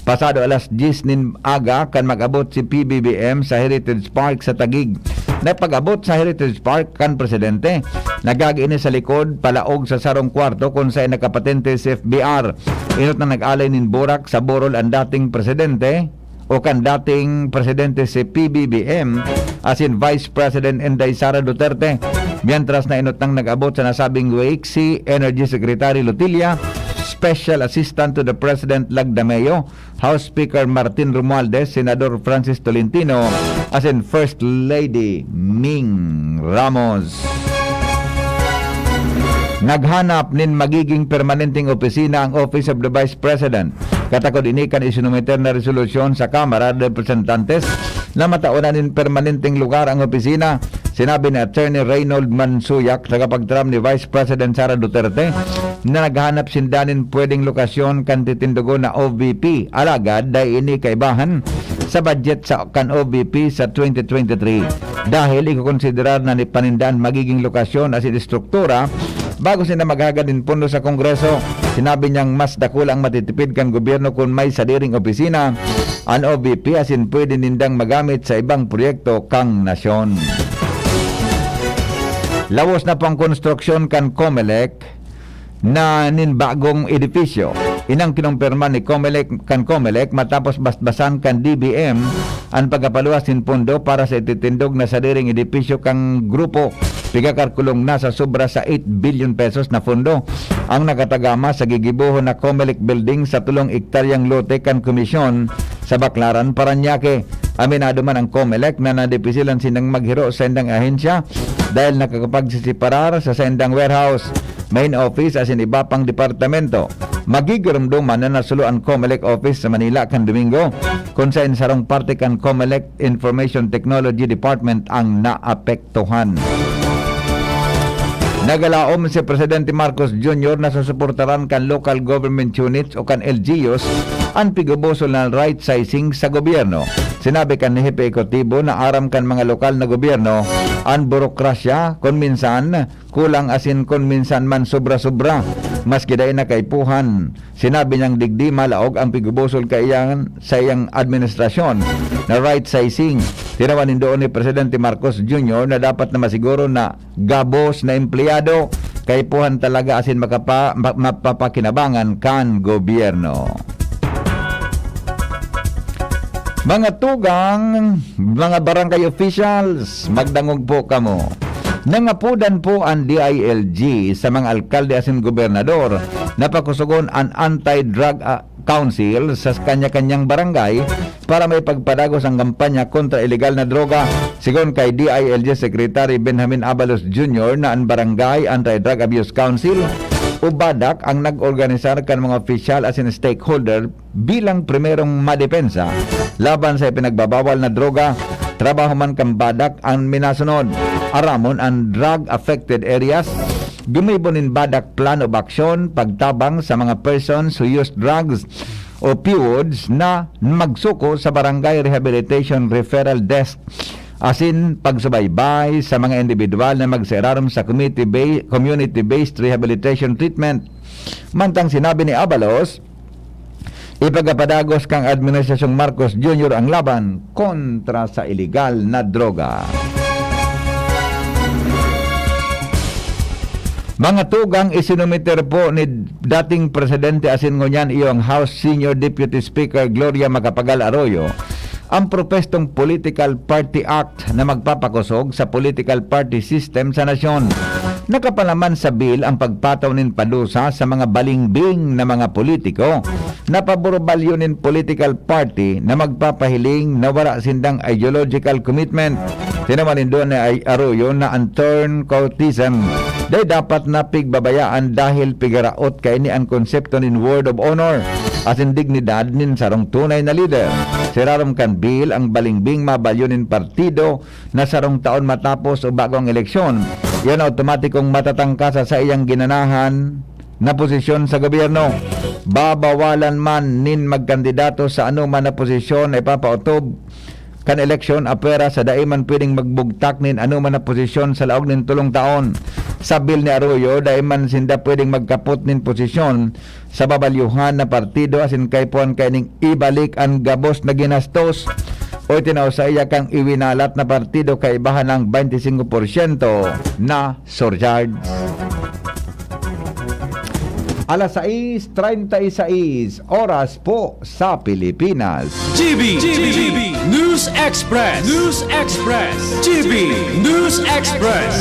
Pasado alas dyes nin aga kan mag-abot si P B B M sa Heritage Park sa Taguig. Napag-abot sa Heritage Park kan Presidente, nagagi ini sa likod, palaog sa sarong kwarto kun saen nakapatente si F B R. Inot na nag-alay nin burak sa burol ang dating presidente o kan dating presidente si P B B M asin Vice President Inday Sara Duterte. Mientras na inot nang nag-abot sa nasabing wake si Energy Secretary Lotilla, Special Assistant to the President Lagdameo, House Speaker Martin Romualdez, Senador Francis Tolentino, asin First Lady Ming Ramos. Naghanap nin magiging permanenteng opisina ang Office of the Vice President. Katakod ini kan isinumiter na resolusyon sa Kamara de Representantes na mataon na nin permanenteng lugar ang opisina. Sinabi ni Attorney Reynold Mansuyak, tagapagtaram ni Vice President Sara Duterte, na naghahanap sinda nin pwedeng lokasyon kan titindogon na O V P. Alagad dai ini kaibahan sa budget sa kan O V P sa twenty twenty-three, dahil ikokonsiderar na ni paninda an magiging lokasyon asin estruktura bago sinda maghagad nin pondo sa Kongreso. Sinabi niyang mas dakula ang matitipid kan gobyerno kun may sadiring opisina an O V P asin pwede nindang magamit sa ibang proyekto kan nasyon. Lawos na po ang konstruksyon kan Comelec na nin bagong edipisyo. Inang kinumpirma ni Comelec, kan Comelec matapos basbasan kan D B M an pagkapaluwas nin pondo para sa ititindog na sadiring edipisyo kan grupo. Pigakalkulong na sa sobra sa eight billion pesos na pondo ang nakatagama sa gigibohon na Comelec Building sa tulong ektaryang lote kan Komisyon sa Baclaran, Parañaque. Aminado man ang Comelec na nadipisilan sindang maghiro sa indang ahensya dahil nakakapagsiseparar sa saindang warehouse, main office asin iba pang departamento. Magigiromdoman na nasulo an Comelec office sa Manila kan Domingo, kun saen sarong parte kan Comelec Information Technology Department ang naapektuhan. Nagalaom si Presidente Marcos Junior na susuportaran kan local government units o kan L G Us an pigubusol na right sizing sa gobyerno. Sinabi kan hepe ekutibo na aram kan mga lokal na gobyerno an burokrasya, kun minsan kulang asin kun minsan man sobra-sobra, maski dai na kaipuhan. Sinabi niyang digdi malaog ang pigubusol kaiyan sa iyang administrasyon na right sizing. Tinawan nin duon ni Presidente Marcos Junior na dapat na masiguro na gabos na empleyado, kaipuhan talaga asin makapa-, ma-, mapapakinabangan kan gobyerno. Mga tugang, mga barangay officials, magdangog po kamo. Nangapodan po an D I L G sa mga alkalde asin gobernador na pakusogon an Anti-Drug, ah, Council sa kanya-kanyang barangay para maipagpadagos ang kampanya kontra ilegal na droga. Sigon kay D I L G Secretary Benjamin Abalos Junior na an Barangay Anti-Drug Abuse Council o BADAC ang nag-organisar kan mga opisyal asin stakeholder bilang primerong madepensa laban sa ipinagbabawal na droga. Trabaho man kan BADAC an minasunod. Aramon an drug affected areas. Gumibo nin BADAC Plan of Action pagtabang sa mga persons who use drugs, opioids, na magsuko sa Barangay Rehabilitation Referral Desk asin pagsubaybay sa mga individual na magsairarom sa community ba-, community-based rehabilitation treatment. Mantang sinabi ni Abalos, ipagapadagos kan Administrasyong Marcos Junior ang laban kontra sa ilegal na droga. Mga tugang, isinumiter po ni dating Presidente asin ngunyan iyong House Senior Deputy Speaker Gloria Macapagal Arroyo ang propestong Political Party Act na magpapakosog sa political party system sa nasyon. Nakapalaman sa bill ang pagpataw nin padusa sa mga balingbing na mga politiko na pabor-balyo nin political party na magpapahiling na wara sindang ideological commitment. Tinawan nindo ni Ay-, Arroyo na ang turncoatism dai dapat na pigbabayaan dahil pigaraot kaini an konsepto nin word of honor asin dignidad nin sarong tunay na lider. Sirarom kan bill, ang balingbing mabalyo nin partido na sarong taon matapos o bago ang eleksyon, iyan automatikong matatangka sa saiyang ginanahan na posisyon sa gobyerno. Babawalan man nin magkandidato sa anoman na posisyon na ipapaotob kan eleksyon apwera sa dai man pwedeng magbugtak nin anoman na posisyon sa laog nin tolong taon. Sa bill ni Arroyo, dai man sinda pwedeng magkapot nin posisyon sa babalyuhan na partido asin kaipuhan kaining ibalik an gabos na ginastos o itinao saiya kan iwinalat na partido kaibahan ang twenty-five porsyento na surcharge. Alas sais treinta y seis oras po sa Pilipinas. G B, G B, News Express, News Express, G B News Express.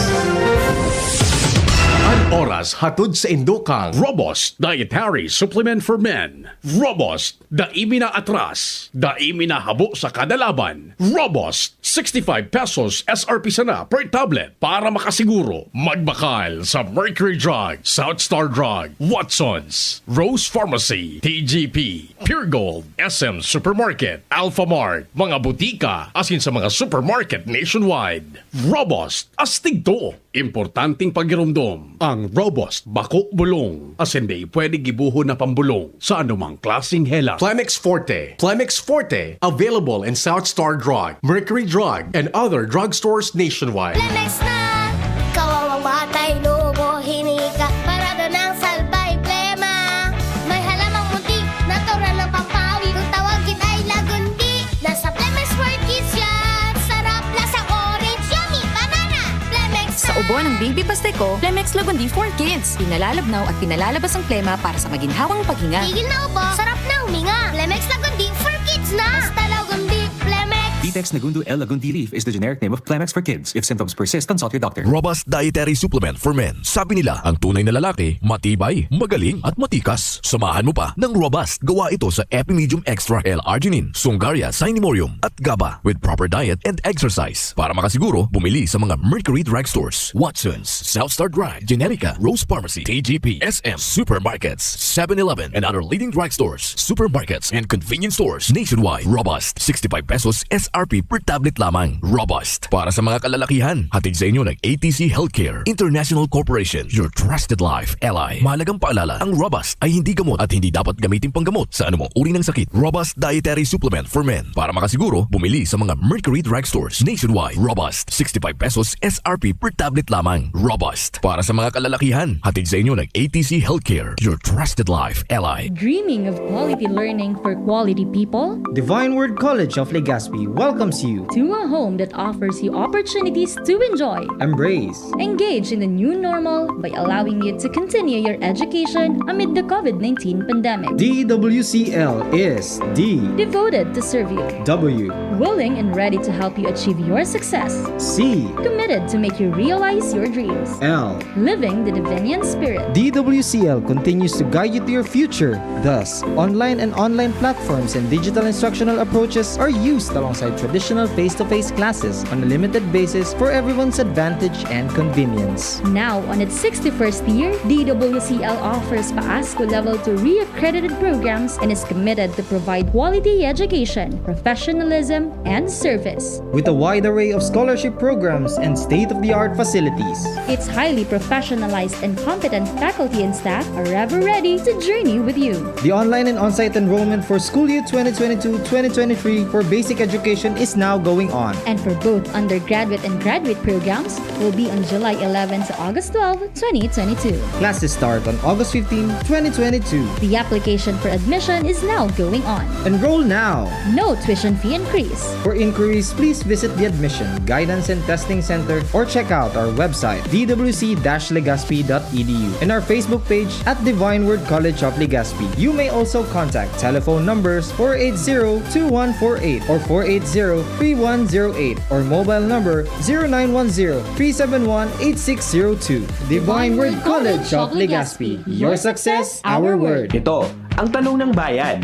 An oras hatod saindo kan Robust Dietary Supplement for Men. Robust, dai mi naatras, dai mi nahabo sa kada laban. Robust, sixty-five pesos S R P sana per tablet. Para makasiguro, magbakal sa Mercury Drug, South Star Drug, Watson's, Rose Pharmacy, T G P, Pure Gold, S M Supermarket, Alphamart, mga butika, asin sa mga supermarket nationwide. Robust, astig to. Importanteng pagiromdom. Ang Robust bako bulong, asin dai pwede gibohon na pambolong sa anumang klaseng hela. Plemex Forte. Plemex Forte, available in South Star Drug, Mercury Drug, and other drugstores nationwide. Plemex na! Kawawang batay, lobo, hinika, parado ng salbay, plema. May halamang munti, natural na pampawi. Kung tawagin ay lagundi, nasa Plemex Forte yan. Sarap, lasang orange, yummy, banana. Plemex Sa na! Ubo ng baby basta iko, Plemex Lagundi for Kids. Pinalalabnaw at pinalalabas ang plema para sa maginhawang paghinga. Tigil na ubo, sarap na huminga. Plemex Lagundi for Kids na! Basta Lagundi, Plemex! Vitex Nagundo L Lagundi Leaf is the generic name of Plemex for Kids. If symptoms persist, consult your doctor. Robust Dietary Supplement for Men. Sabi nila, ang tunay na lalaki, matibay, magaling, at matikas. Samahan mo pa ng Robust. Gawa ito sa Epimedium Extra L-Arginine, Sungaria Cinemorium, at GABA. With proper diet and exercise. Para makasiguro, bumili sa mga Mercury Drugstores, Watsons, South Star Drug, Generica, Rose Pharmacy, T G P, S M, supermarkets, Seven Eleven, and other leading drugstores, supermarkets, and convenience stores nationwide. Robust, sixty-five pesos S R P per tablet lamang. Robust. Para sa mga kalalakihan, hatid sa inyo ng A T C Healthcare International Corporation, your trusted life ally. Mahalagang paalala, ang Robust ay hindi gamot at hindi dapat gamitin panggamot sa anumang uri ng sakit. Robust Dietary Supplement for Men. Para makasiguro, bumili sa mga Mercury Drugstores nationwide. Robust, sixty-five pesos S R P per tablet lamang. Robust. Para sa mga kalalakihan, hatid sa inyo ng A T C Healthcare, your trusted life ally. Dreaming of quality learning for quality people? Divine Word College of Legazpi welcomes you to a home that offers you opportunities to enjoy, embrace, engage in the new normal by allowing you to continue your education amid the COVID nineteen pandemic. D W C L is D, devoted to serve you. W, willing and ready to help you achieve your success. C, committed to make you realize your dreams. L, living the Divinian spirit. D W C L continues to guide you to your future. Thus, online and online platforms and digital instructional approaches are used alongside traditional face-to-face classes on a limited basis for everyone's advantage and convenience. Now, on its sixty-first year, D W C L offers PAASCU Level two re-accredited programs and is committed to provide quality education, professionalism, and service. With a wide array of scholarship programs and state-of-the-art facilities. Its highly professionalized and competent faculty and staff are ever ready to journey with you. The online and on-site enrollment for school year twenty twenty-two twenty twenty-three for basic education is now going on. And for both undergraduate and graduate programs will be on July eleven to August twelve, twenty twenty-two. Classes start on August fifteen, twenty twenty-two. The application for admission is now going on. Enroll now! No tuition fee increase. For inquiries, please visit the Admission, Guidance and Testing Center or check out our website, D W C dash legazpi dot E D U, and our Facebook page at Divine Word College of Legazpi. You may also contact telephone numbers four eight zero two one four eight or four eight zero three one zero eight or mobile number zero nine one zero three seven one eight six zero two. Divine Word College of Legazpi. Your success, our word. Ito ang Tanong ng Bayan,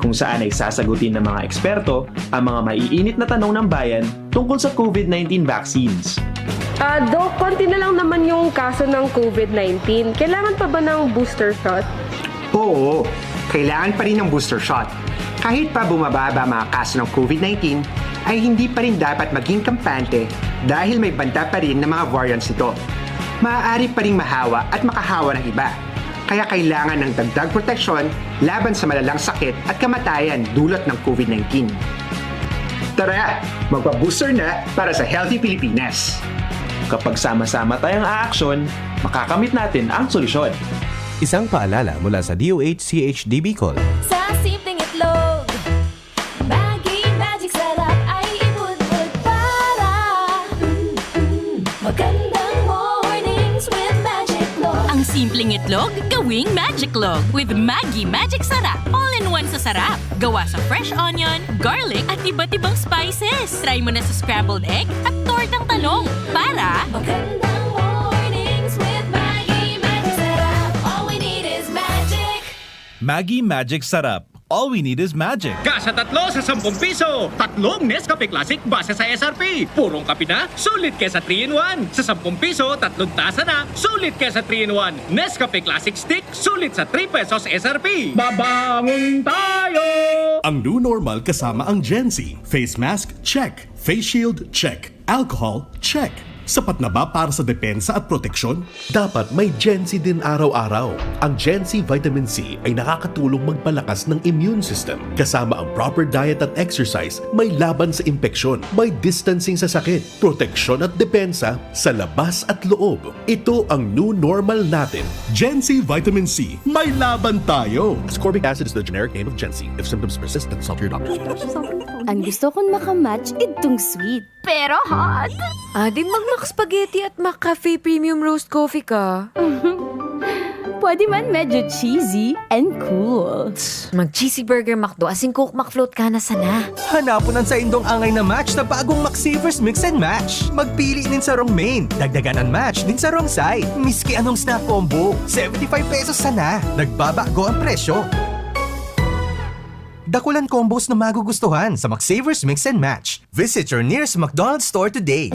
kung saan ay sasagutin ng mga eksperto ang mga maiinit na tanong ng bayan tungkol sa COVID nineteen vaccines. Ah, Doc, konti na lang naman yung kaso ng COVID nineteen. Kailangan pa ba ng booster shot? Oo, kailangan pa rin ng booster shot. Kahit pa bumababa ang mga kaso ng COVID nineteen, ay hindi pa rin dapat maging kampante dahil may banta pa rin ng mga variants nito. Maaari pa ring mahawa at makahawa ng iba. Kaya kailangan ng dagdag proteksyon laban sa malalang sakit at kamatayan dulot ng COVID nineteen. Tara, magpa-booster na para sa healthy Pilipinas! Kapag sama-sama tayong aaksyon, makakamit natin ang solusyon. Isang paalala mula sa D O H C H D Bicol. Sa simpleng itlog, Maggi Magic Sarap ay ibudbud para, mm, mm, magandang mornings with Magic Log. Ang simpleng itlog, gawing Magic Log with Maggi Magic Sarap. All-in-one sa sarap. Gawa sa fresh onion, garlic, at iba't ibang spices. Try mo na sa scrambled egg at tortang talong. Para magandang mornings with Maggi Magic Sarap. All we need is magic. Maggi Magic Sarap. All we need is magic. Kasa tatlo sa sampung piso, tatlong Nescafe Classic base sa S R P. Purong kape na, sulit kesa three-in-one. Sa sampung piso, tatlong tasa na, sulit kesa three-in-one. Nescafe Classic Stick, sulit sa three pesos S R P. Babangon tayo! Ang new normal kasama ang Gen Z. Face mask, check. Face shield, check. Alcohol, check. Sapat na ba para sa depensa at proteksyon? Dapat may Gen C din araw-araw. Ang Gen C Vitamin C ay nakakatulong magpalakas ng immune system, kasama ang proper diet at exercise, may laban sa impeksyon, may distancing sa sakit, proteksyon at depensa sa labas at loob. Ito ang new normal natin. Gen C Vitamin C, may laban tayo! Ascorbic acid is the generic name of Gen C. If symptoms persist, consult your doctor. Ang gusto kong makamatch, idtong sweet. Pero hot. Ading mag-Mac Spaghetti at Mac Cafe Premium Roast Coffee ka. Pwede man medyo cheesy and cool. Mag-Cheesy Burger McDo, asin Coke McFloat ka na sana. Hanapon an saindong angay na match sa bagong McSavers Mix and Match. Magpili nin sarong main, dagdagan an match nin sarong side. Miski anong snack combo, seventy-five pesos sana. Nagbabago ang presyo. Dakulan combos na magugustuhan sa McSavers Mix and Match. Visit your nearest McDonald's store today.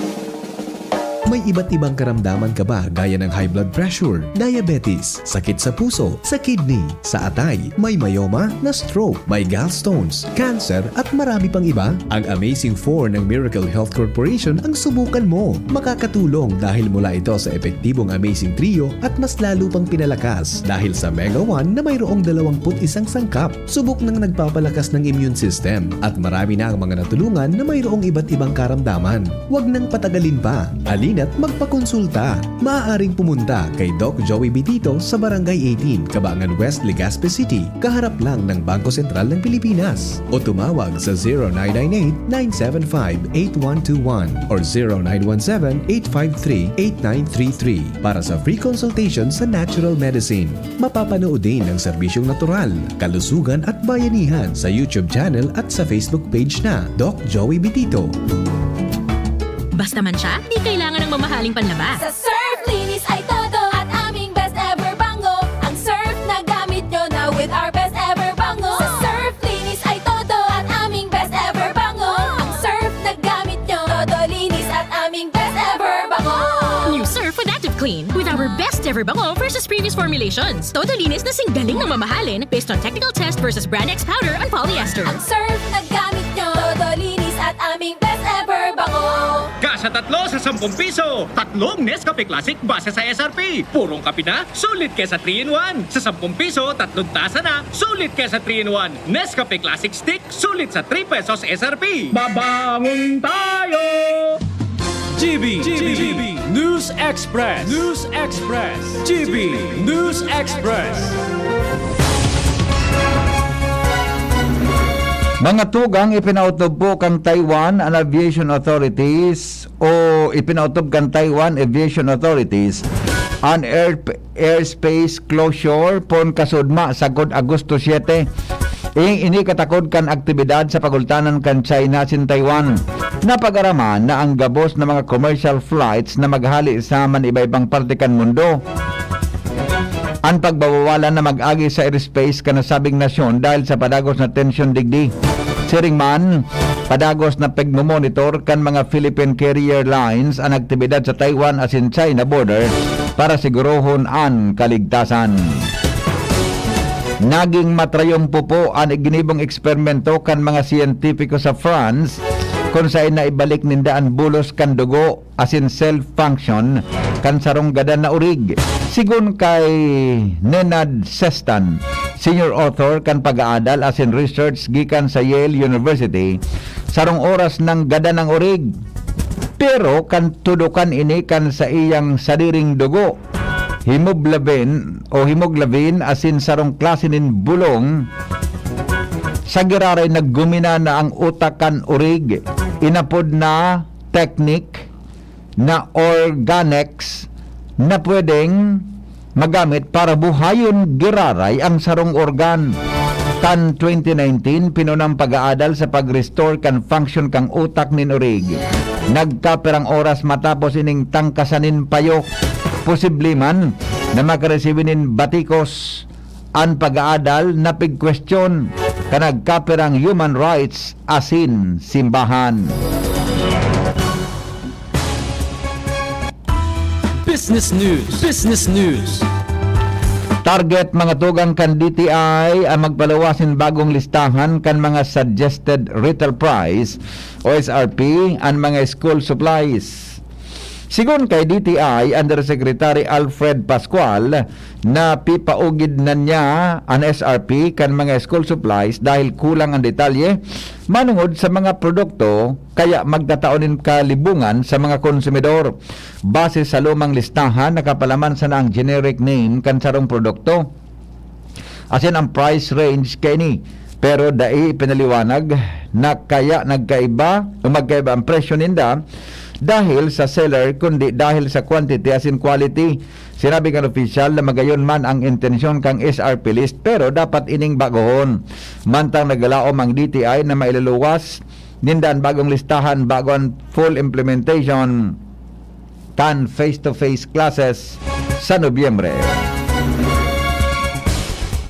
May iba't ibang karamdaman ka ba gaya ng high blood pressure, diabetes, sakit sa puso, sa kidney, sa atay, may myoma, na-stroke, may gallstones, cancer, at marami pang iba? Ang Amazing four ng Miracle Health Corporation ang subukan mo. Makakatulong dahil mula ito sa epektibong Amazing Trio at mas lalo pang pinalakas dahil sa Mega one na mayroong dalawang put isang sangkap. Subok nang nagpapalakas ng immune system at marami na ang mga natulungan na mayroong iba't ibang karamdaman. Huwag nang patagalin pa. Halina't magpakonsulta. Maaaring pumunta kay Doc Joey Bitito sa Barangay eighteen, Kabangan West, Legazpi City, kaharap lang ng Bangko Sentral ng Pilipinas. O tumawag sa zero nine nine eight, nine seven five, eight one two one or zero nine one seven, eight five three, eight nine three three para sa free consultation sa natural medicine. Mapapanood din ang serbisyong natural, kalusugan at bayanihan sa YouTube channel at sa Facebook page na Doc Joey Bitito. Basta man siya, di kailangan ng mamahaling panlaba. Sa Surf Linis ay todo at aming best ever bango. Ang surf na gamit nyo na with our best ever bango. Sa Surf Linis ay todo at aming best ever bango. Ang surf na gamit nyo, todo linis at aming best ever bango. New Surf with Active Clean with our best ever bango versus previous formulations. Todo linis na singgaling ng mamahalin based on technical test versus Brand X powder on polyester. Ang surf na gamit nyo, todo linis at aming best ever bango. Kasa tatlo sa sampung piso, tatlong Nescafe Classic base sa S R P. Purong kape na, sulit kesa three in one. Sa sampung piso, tatlong tasa na, sulit kesa three in one. Nescafe Classic Stick, sulit sa three pesos S R P. Babangon tayo! G B, G B, News Express, News Express, G B News Express. Mga tugang, ipinautob po kan Taiwan an aviation authorities o ipinautob kan Taiwan aviation authorities an air, airspace closure pon kasudma sagkod Agosto siete. Ini katakod kan aktibidad sa pagultanan kan China asin Taiwan. Napag-araman na ang gabos na mga commercial flights na maghali sa man iba-ibang parte kan mundo. An pagbabawalan na mag-agi sa airspace kan nasabing nasyon dahil sa padagos na tensyon digdi. Siring man, padagos na pagmo-monitor kan mga Philippine carrier lines an aktibidad sa Taiwan asin China border para sigurohon an kaligtasan. Naging matrayumpo po an iginibong eksperimento kan mga siyentipiko sa France, kun saen na ibalik ninda an bulos kan dugo asin cell function kan sarong gadan na orig. Sigon kay Nenad Sestan, senior author kan pag-aadal asin research gikan sa Yale University, sarong oras nang gadan ang orig. Pero kan tudokan ini kan saiyang sadiring dugo, hemoglobin o hemoglobin asin sarong klase nin bulong, sa giraray naggumina na ang utak kan orig. Inapod na technique na Organex na pwedeng magamit para buhayon giraray ang sarong organ. Kan twenty nineteen, pinunang pag-aadal sa pag-restore kan function kan utak nin orig. Nagkapirang oras matapos ining tangkasan nin payo. Posible man na makaresibi nin batikos an pag-aadal na pigkwestiyon kan nagkapirang human rights asin simbahan. Business News. Business News. Target mga tugang kan D T I ang magpaluwas nin bagong listahan kan mga suggested retail price o S R P an mga school supplies. Sigon kay D T I Undersecretary Alfred Pascual, napipaugid na niya an S R P kan mga school supplies dahil kulang an detalye manongod sa mga produkto, kaya magtatao nin kalibungan sa mga konsumidor. Base sa lumang listahan, nakapalaman sana ang generic name kan sarong produkto. Asin ang price range kaini. Pero dai ipinaliwanag na kaya nagkaiba o magkaiba ang presyo ninda dahil sa seller, kundi dahil sa quantity asin quality. Sinabi kan opisyal na magayon man ang intensyon kan S R P list, pero dapat ining bagohon. Mantang naglaom ang D T I na mailaluwas ninda an bagong listahan bago an full implementation kan face-to-face classes sa Nobyembre.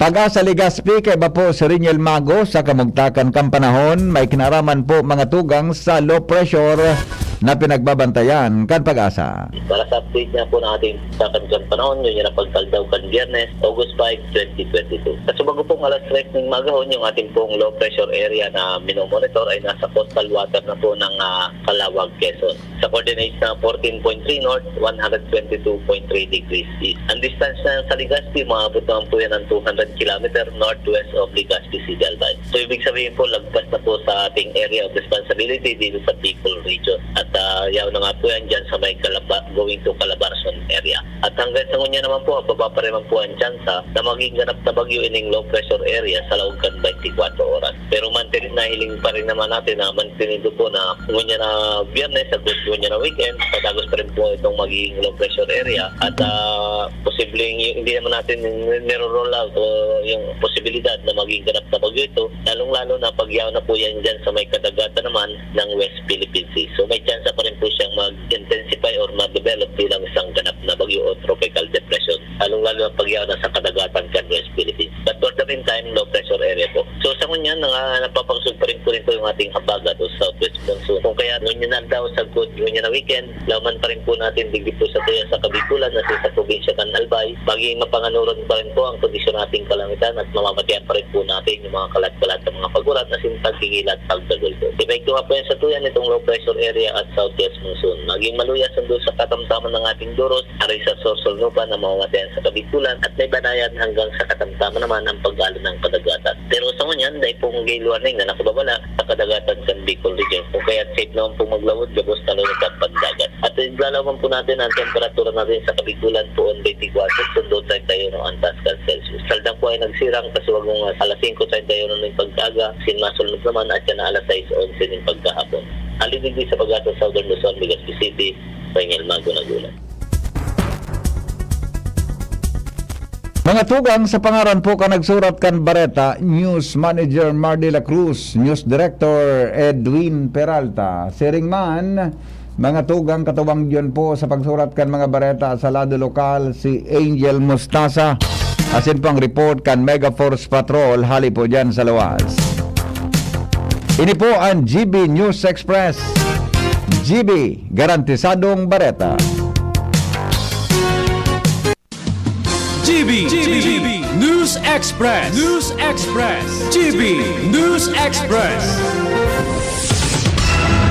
Pag-asa Legazpi, kaiba po si Reniel Mago. Sa kamugtakan kan panahon, may kinaraman po mga tugang sa low pressure na pinagbabantayan kan Pag-asa. Para sa update nga po ng ating pagtakan kan panahon, yun yung pagkaldaw kan Biyernes, August five, twenty twenty-two. Sa subago pong alas tres ng magahon, yung ating pong low pressure area na minomonitor ay nasa coastal water na po ng ah, Calawag, Quezon. Sa coordinates na fourteen point three north, one hundred twenty-two point three degrees east. Ang distance na sa Legazpi, maabot naman po yan ng two hundred kilometer northwest of Legazpi City, Albay. So, ibig sabihin po, lagpas na po sa ating area of responsibility dito sa Bicol region. At ah, yaw na nga po yan dyan sa may Calaba-, going to Calabarzon area. At hanggang sa ngunya naman po, baba pa rin man po ang tsansa na maging ganap na bagyo ining low pressure area sa laog kan twenty-four oras. Pero man, nahiling pa rin naman natin na mantenido po na ngunya na Biyernes, agud ngunya na weekend, padagos pa rin po itong magiging low pressure area. At ah, posibleng y- hindi naman natin niro-roll out o yung posibilidad na maging ganap na bagyo ito, lalong-lalo na pag yaw na po yan dyan sa may kadagatan naman ng West Philippine Sea. So may tsansa pa rin po siyang mag-intensify or ma-develop bilang isang ganap na bagyo o tropical depression, lalong-lalo na pag yaw na sa kadagatan kan West Philippines. But for the meantime, low pressure area po. So sa ngunyan, nanga, napapakasog pa rin po nito yung ating habagat o southwest monsoon. Kung kaya ngunyan na daw, sagkod ngunyan na weekend, laman pa rin po natin digdi po sa tuya sa Kabikulan na sa probinsya kan Albay. Maging mapanganoron pa rin po ang kondisyon nating kalangitan at mamamatian pa rin po natin yung mga kalat-kalat ng mga paguran na sintag, kikila at pagdagol po. Epekto nga po yan sa tuya nitong low pressure area at southwest monsoon. Maging maluya sundo sa katamtaman ng ating duros, ari sa Sorsogon pa na mamamatian sa Kabikulan at may banayan hanggang sa katamtaman naman ang pag-alo ng kadagatan. Pero sa ngunyan, dai pong gale warning na nakababala sa kadagatan kan Bicol Region. Kung kaya safe naman pong maglawod gabos na lugar at pandagat. At iglalawan po natin ang temperatura natin sa Kabikulan poon twenty-four sundo treinta y uno ang Pascal Celsius. Saldang po ay nagsirang kasuwagong alas singko treinta y uno ning pagkaaga, sin masunod naman at yan na alas sais onse ning pagkahapon. Hali digdi sa Pag-asa Southern Luzon, Legazpi City, Rengel Mago, Nagulan. Mga tugang, sa pangaran po kan nagsurat kan bareta, News Manager Mar de la Cruz, News Director Edwin Peralta. Siring man, mga tugang, katuwang diyon po sa pagsurat kan mga bareta sa lado lokal, si Angel Mostasa. Asin po ang report kan Mega Force Patrol, hali po diyan sa luwas. Ini po ang G B News Express. G B, garantisadong bareta. G B, G B, News Express, News Express, G B, News Express.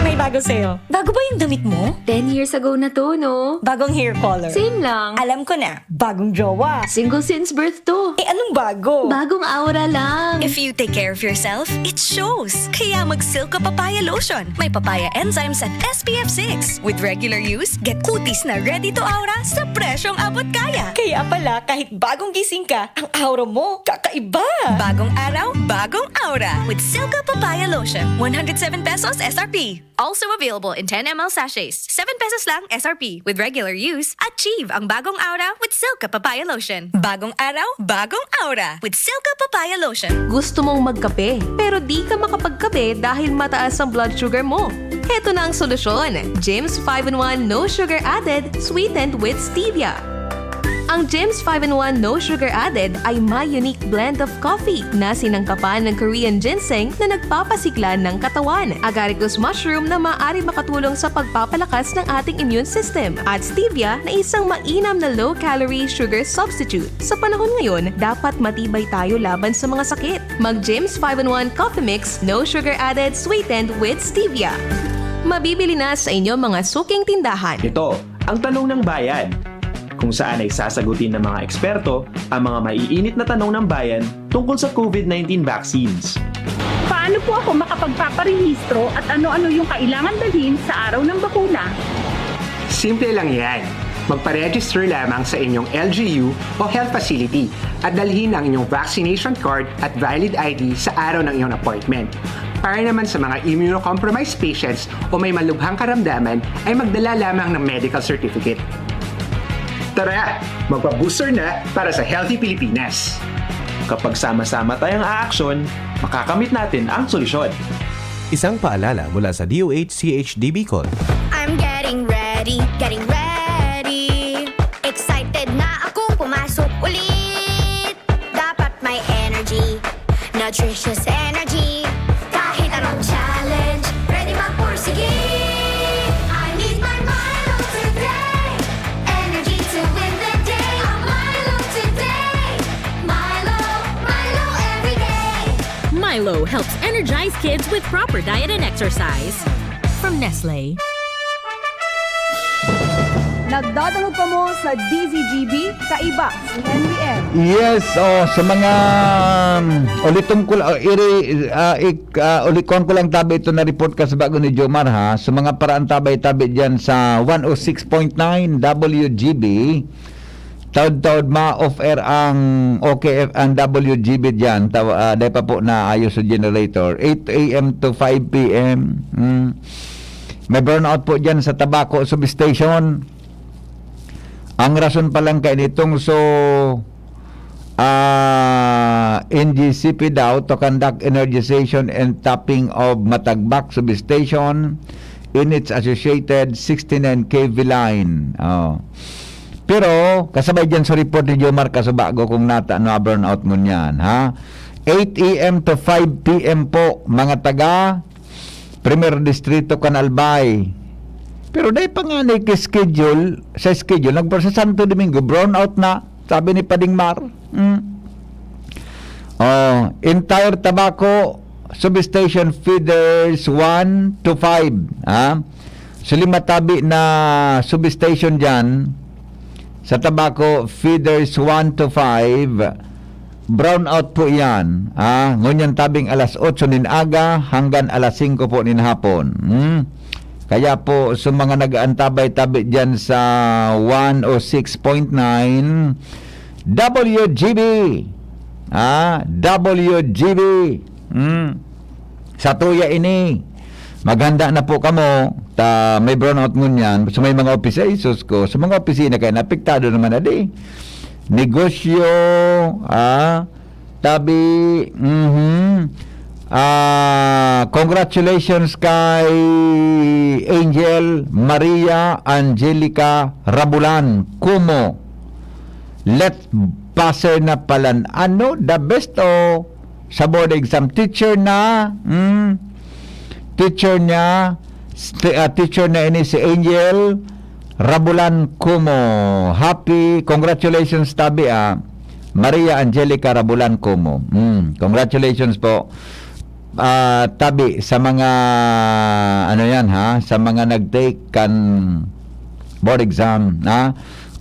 May bago sa'yo. Bago ba yung damit mo? Ten years ago na to, no? Bagong hair color. Same lang. Alam ko na. Bagong jowa. Single since birth to. Eh, anong bago? Bagong aura lang. If you take care of yourself, it shows. Kaya mag Silka Papaya Lotion. May papaya enzymes at S P F six. With regular use, get kutis na ready to aura sa presyong abot kaya. Kaya pala, kahit bagong gising ka, ang aura mo, kakaiba. Bagong araw, bagong aura. With Silka Papaya Lotion. One hundred seven pesos S R P. Also available in ten M L sachets. Seven pesos lang S R P. With regular use, achieve ang bagong aura with Silka Papaya Lotion. Bagong araw, bagong aura with Silka Papaya Lotion. Gusto mong magkape, pero di ka makapagkape dahil mataas ang blood sugar mo? Heto na ang solusyon, Jims five in one No Sugar Added, sweetened with stevia. Ang Jims five in one No Sugar Added ay may unique blend of coffee na sinangkapan ng Korean ginseng na nagpapasigla ng katawan, agaricus mushroom na maaari makatulong sa pagpapalakas ng ating immune system, at stevia na isang mainam na low-calorie sugar substitute. Sa panahon ngayon, dapat matibay tayo laban sa mga sakit. Mag Jims five in one Coffee Mix, No Sugar Added, sweetened with stevia. Mabibili na sa inyong mga suking tindahan. Ito Ang Tanong ng Bayan, kung saan ay sasagutin ng mga eksperto ang mga maiinit na tanong ng bayan tungkol sa COVID nineteen vaccines. Paano po ako makapagpaparehistro at ano-ano yung kailangan dalhin sa araw ng bakuna? Simple lang yan. Magpa-register lamang sa inyong L G U o health facility at dalhin ang inyong vaccination card at valid I D sa araw ng iyong appointment. Para naman sa mga immunocompromised patients o may malubhang karamdaman, ay magdala lamang ng medical certificate. Tara, magpa-booster na para sa healthy Pilipinas! Kapag sama-sama tayong aaksyon, makakamit natin ang solusyon. Isang paalala mula sa D O H C H D Bicol. I'm getting ready, getting ready. Excited na akong pumasok ulit. Dapat may energy, nutritious energy. Kahit anong challenge, ready magpursige. I need my Milo today. Energy to win the day. A Milo today. Milo, Milo every day. Milo helps energize kids with proper diet and exercise. From Nestle. Nagdadangog kamo sa D Z G B, kaiba si Henry M. Yes, oh, sa mga um, uliton ko la- uh, iri uh, ik, uh, ulikuan ko lang tabi ito na report ka sa bago ni Jomar ha. Sa mga paraantabay tabi diyan sa one oh six point nine W G B. Taod-taod ma-off air ang O K F, ang W G B diyan. Taw, uh, dahil pa po na ayos sa generator. eight a.m. to five p.m. Mm. May brownout po diyan sa Tabaco Substation. Ang rason pa lang kay nitong so ah N G C P daw to conduct energization and tapping of Matagbak Substation in its associated sixty-nine K V line. Oh. Pero kasabay diyan sa report ni Jomar Kasubago kung nata na brownout ngunyan, ha? eight a.m. to five p.m. po, mga taga Primer Distrito kan Albay. Pero dai pa nga ni schedule sa schedule nagpro sa Santo Domingo, brown out na, sabi ni Pading Mar. Mm. Oh, entire Tabaco substation feeders one to five, ha? Sa lima tabi na substation diyan, sa Tabaco feeders one to five, brown out po iyan, ah, ngunyan tabing alas otso nin aga hanggan alas singko po nin hapon. Hmm? Kaya po, sa mga nag-aantabay tabi dyan sa one oh six point nine W G B, ah, W G B, hmm? Sa tuya ini, maghanda na po kamo, ta may brown out ngunyan. So may mga opisina, Jesus ko, sa mga opisina kaya napektado naman na di. Negosyo, ah, tabi, mhm. Ah, congratulations kay Angel Maria Angelica Rabulan Kumo. Let passer na palan. Ano? The best o sa board exam? Teacher na? Hmm? Teacher niya? St- ah, teacher na ini si Angel Rabulan Kumo. Happy, congratulations tabi ah. Maria Angelica Rabulan Kumo. Hmm, congratulations po. Ah, tabi sa mga ano yan ha, sa mga nag-take kan board exam ha.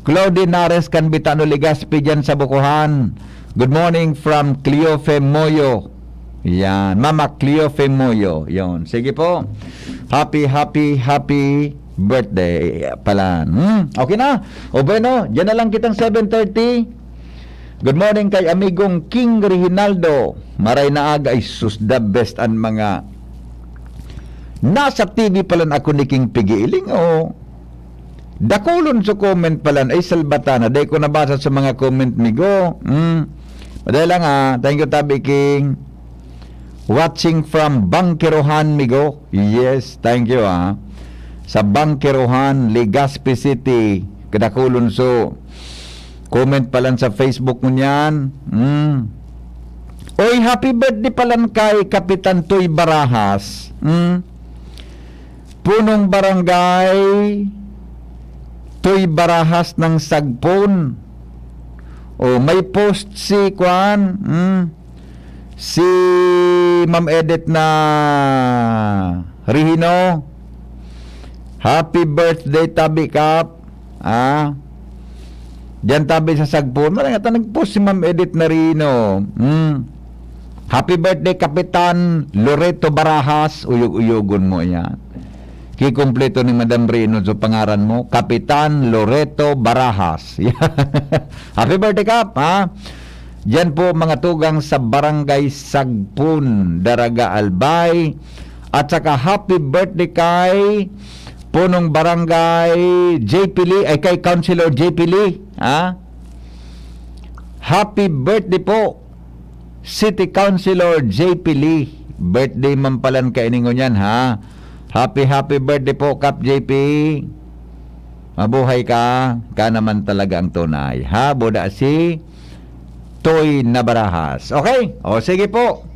Claudine Nares kan Bitano Legazpi dyan sa Bukuhan. Good morning from Cleofe Moyo. Yan, Mama Cleofe Moyo. Yon. Sige po. Happy, happy, happy birthday pala. Hmm? Okay na? O bueno, dyan na lang kitang seven thirty. Good morning kay amigong King Reginaldo. Maray na aga, ay sus, the best an mga nasa T V palan ako ni King Pigiiling, oh. Dakulon sa comment palan, ay salbatana, dai ko nabasa sa mga comment, migo. Mm. Maday lang, ah. Thank you, Tabi King. Watching from Bangkerohan, migo. Yes, thank you, ah. Sa Bangkerohan, Legazpi City. Kadakulon so. Comment palan sa Facebook mo niyan. Mm. Oy, happy birthday palan kay Kapitan Toy Barajas. Mm. Punong Barangay Toy Barajas ng Sagpon. O, may post si Kwan, mm, si Ma'am Edith na Rihino. Happy birthday, Tabi Kap. Ah, diyan tabi sa Sagpon. Marang ata nag-post si Ma'am Edith Narino. Hmm. Happy birthday, Kapitan Loreto Barajas. Uyog-uyogon mo yan. Kikumpleto ni Madam Rino so pangaran mo, Kapitan Loreto Barajas. Happy birthday, Kap, ha? Diyan po, mga tugang, sa Barangay Sagpon, Daraga, Albay. At saka happy birthday kay Punong Barangay J P Lee, ay, kay Councilor J P Lee, ha? Happy birthday po, City Councilor J P Lee. Birthday man palan kaini ngunyan, ha? Happy, happy birthday po, Kap J P. Mabuhay ka, ka naman talaga ang tunay, ha? Buda si Toy Nabarajas. Okay? O, sige po.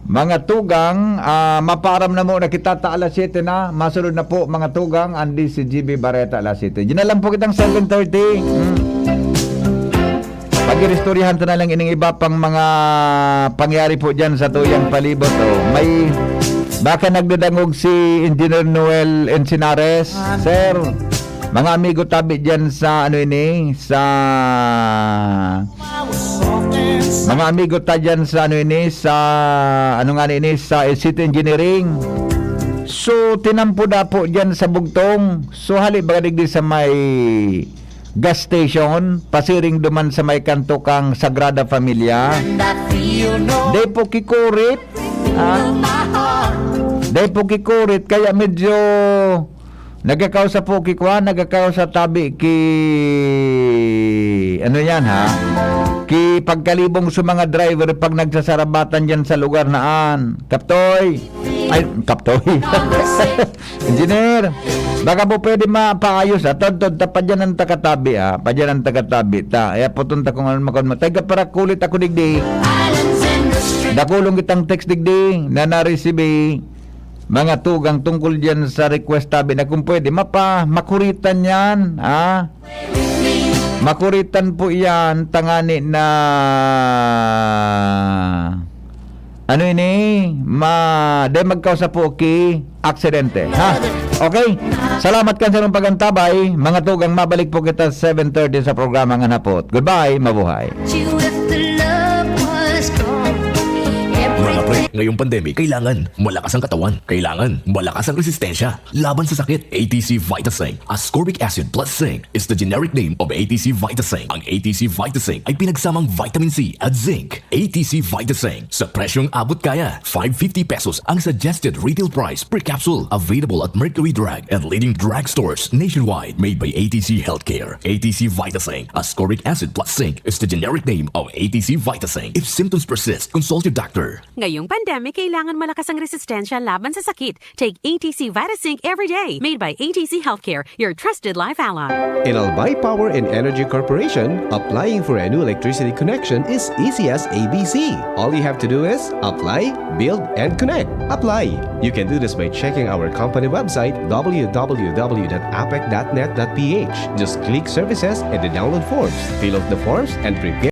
Mga tugang, ah, mapaaram na muna kita ta alas siyete na. Masunod na po, mga tugang, ang D C G B Bareta alas siyete. Diyan na lang po kitang seven thirty. Hmm. Pag-iristoryahan ta na lang ining iba pang mga pangyari po dyan sa tuyang palibot. Oh. May, baka nagdadangog si Engineer Noel Encinares. Sir, mga amigo tabi dyan sa, ano ini, sa, mga amigo ta dyan sa, ano ini, sa, ano nga ini, sa City Engineering. So, tinampo na po dyan sa Bugtong. So, hali ba digdi sa may gas station, pasiring duman sa may kanto kang Sagrada Familia? Dai po kikurit. Ah, dai po kikurit, kaya medyo nagkakausa po ki kuwan, nagkakausa tabi ki, ano yan, ha? Ki pagkalibong sa mga driver pag nagsasarabatan dyan sa lugar na an. Kaptoy! Ay, Kaptoy! Engineer, baka po pwede mapaayos, ah. Todtod, ta padyanan ta katabi, ah. Padyanan ta katabi, ta. Kaya puton ta kung ano makon mo. Taga Parakulit ako digdi. Dakulong kitang text digdi na na-receive. Mga tugang tungkol diyan sa request tabi na kung pwede, mapa, makuritan yan, ah. Makuritan po yan, tangani na, ano ini, ma, de magkausa po ki aksidente, ha? Okay? Salamat kan sa inyong pagantabay. Mga tugang, mabalik po kita seven thirty sa programa Ngan Hapot. Goodbye, mabuhay. You if the love was gone. Mga pre, ngayong pandemic, kailangan malakas ang katawan. Kailangan malakas ang resistensya laban sa sakit. A T C Vitasync, ascorbic acid plus zinc, is the generic name of A T C Vitasync. Ang A T C Vitasync ay pinagsamang vitamin C at zinc. A T C Vitasync, sa presyong abot kaya, five fifty pesos ang suggested retail price per capsule. Available at Mercury Drug and leading drugstores nationwide. Made by A T C Healthcare. A T C Vitasync, ascorbic acid plus zinc, is the generic name of A T C Vitasync. If symptoms persist, consult your doctor. Ngayong pandemic, kailangan malakas ang resistensya laban sa sakit. Take A T C Vitasync every day. Made by A T C Healthcare, your trusted life ally. In Albay Power and Energy Corporation, applying for a new electricity connection is easy as A B C. All you have to do is apply, build, and connect. Apply. You can do this by checking our company website, w w w dot apec dot net dot p h. Just click services and then download forms. Fill out the forms and prepare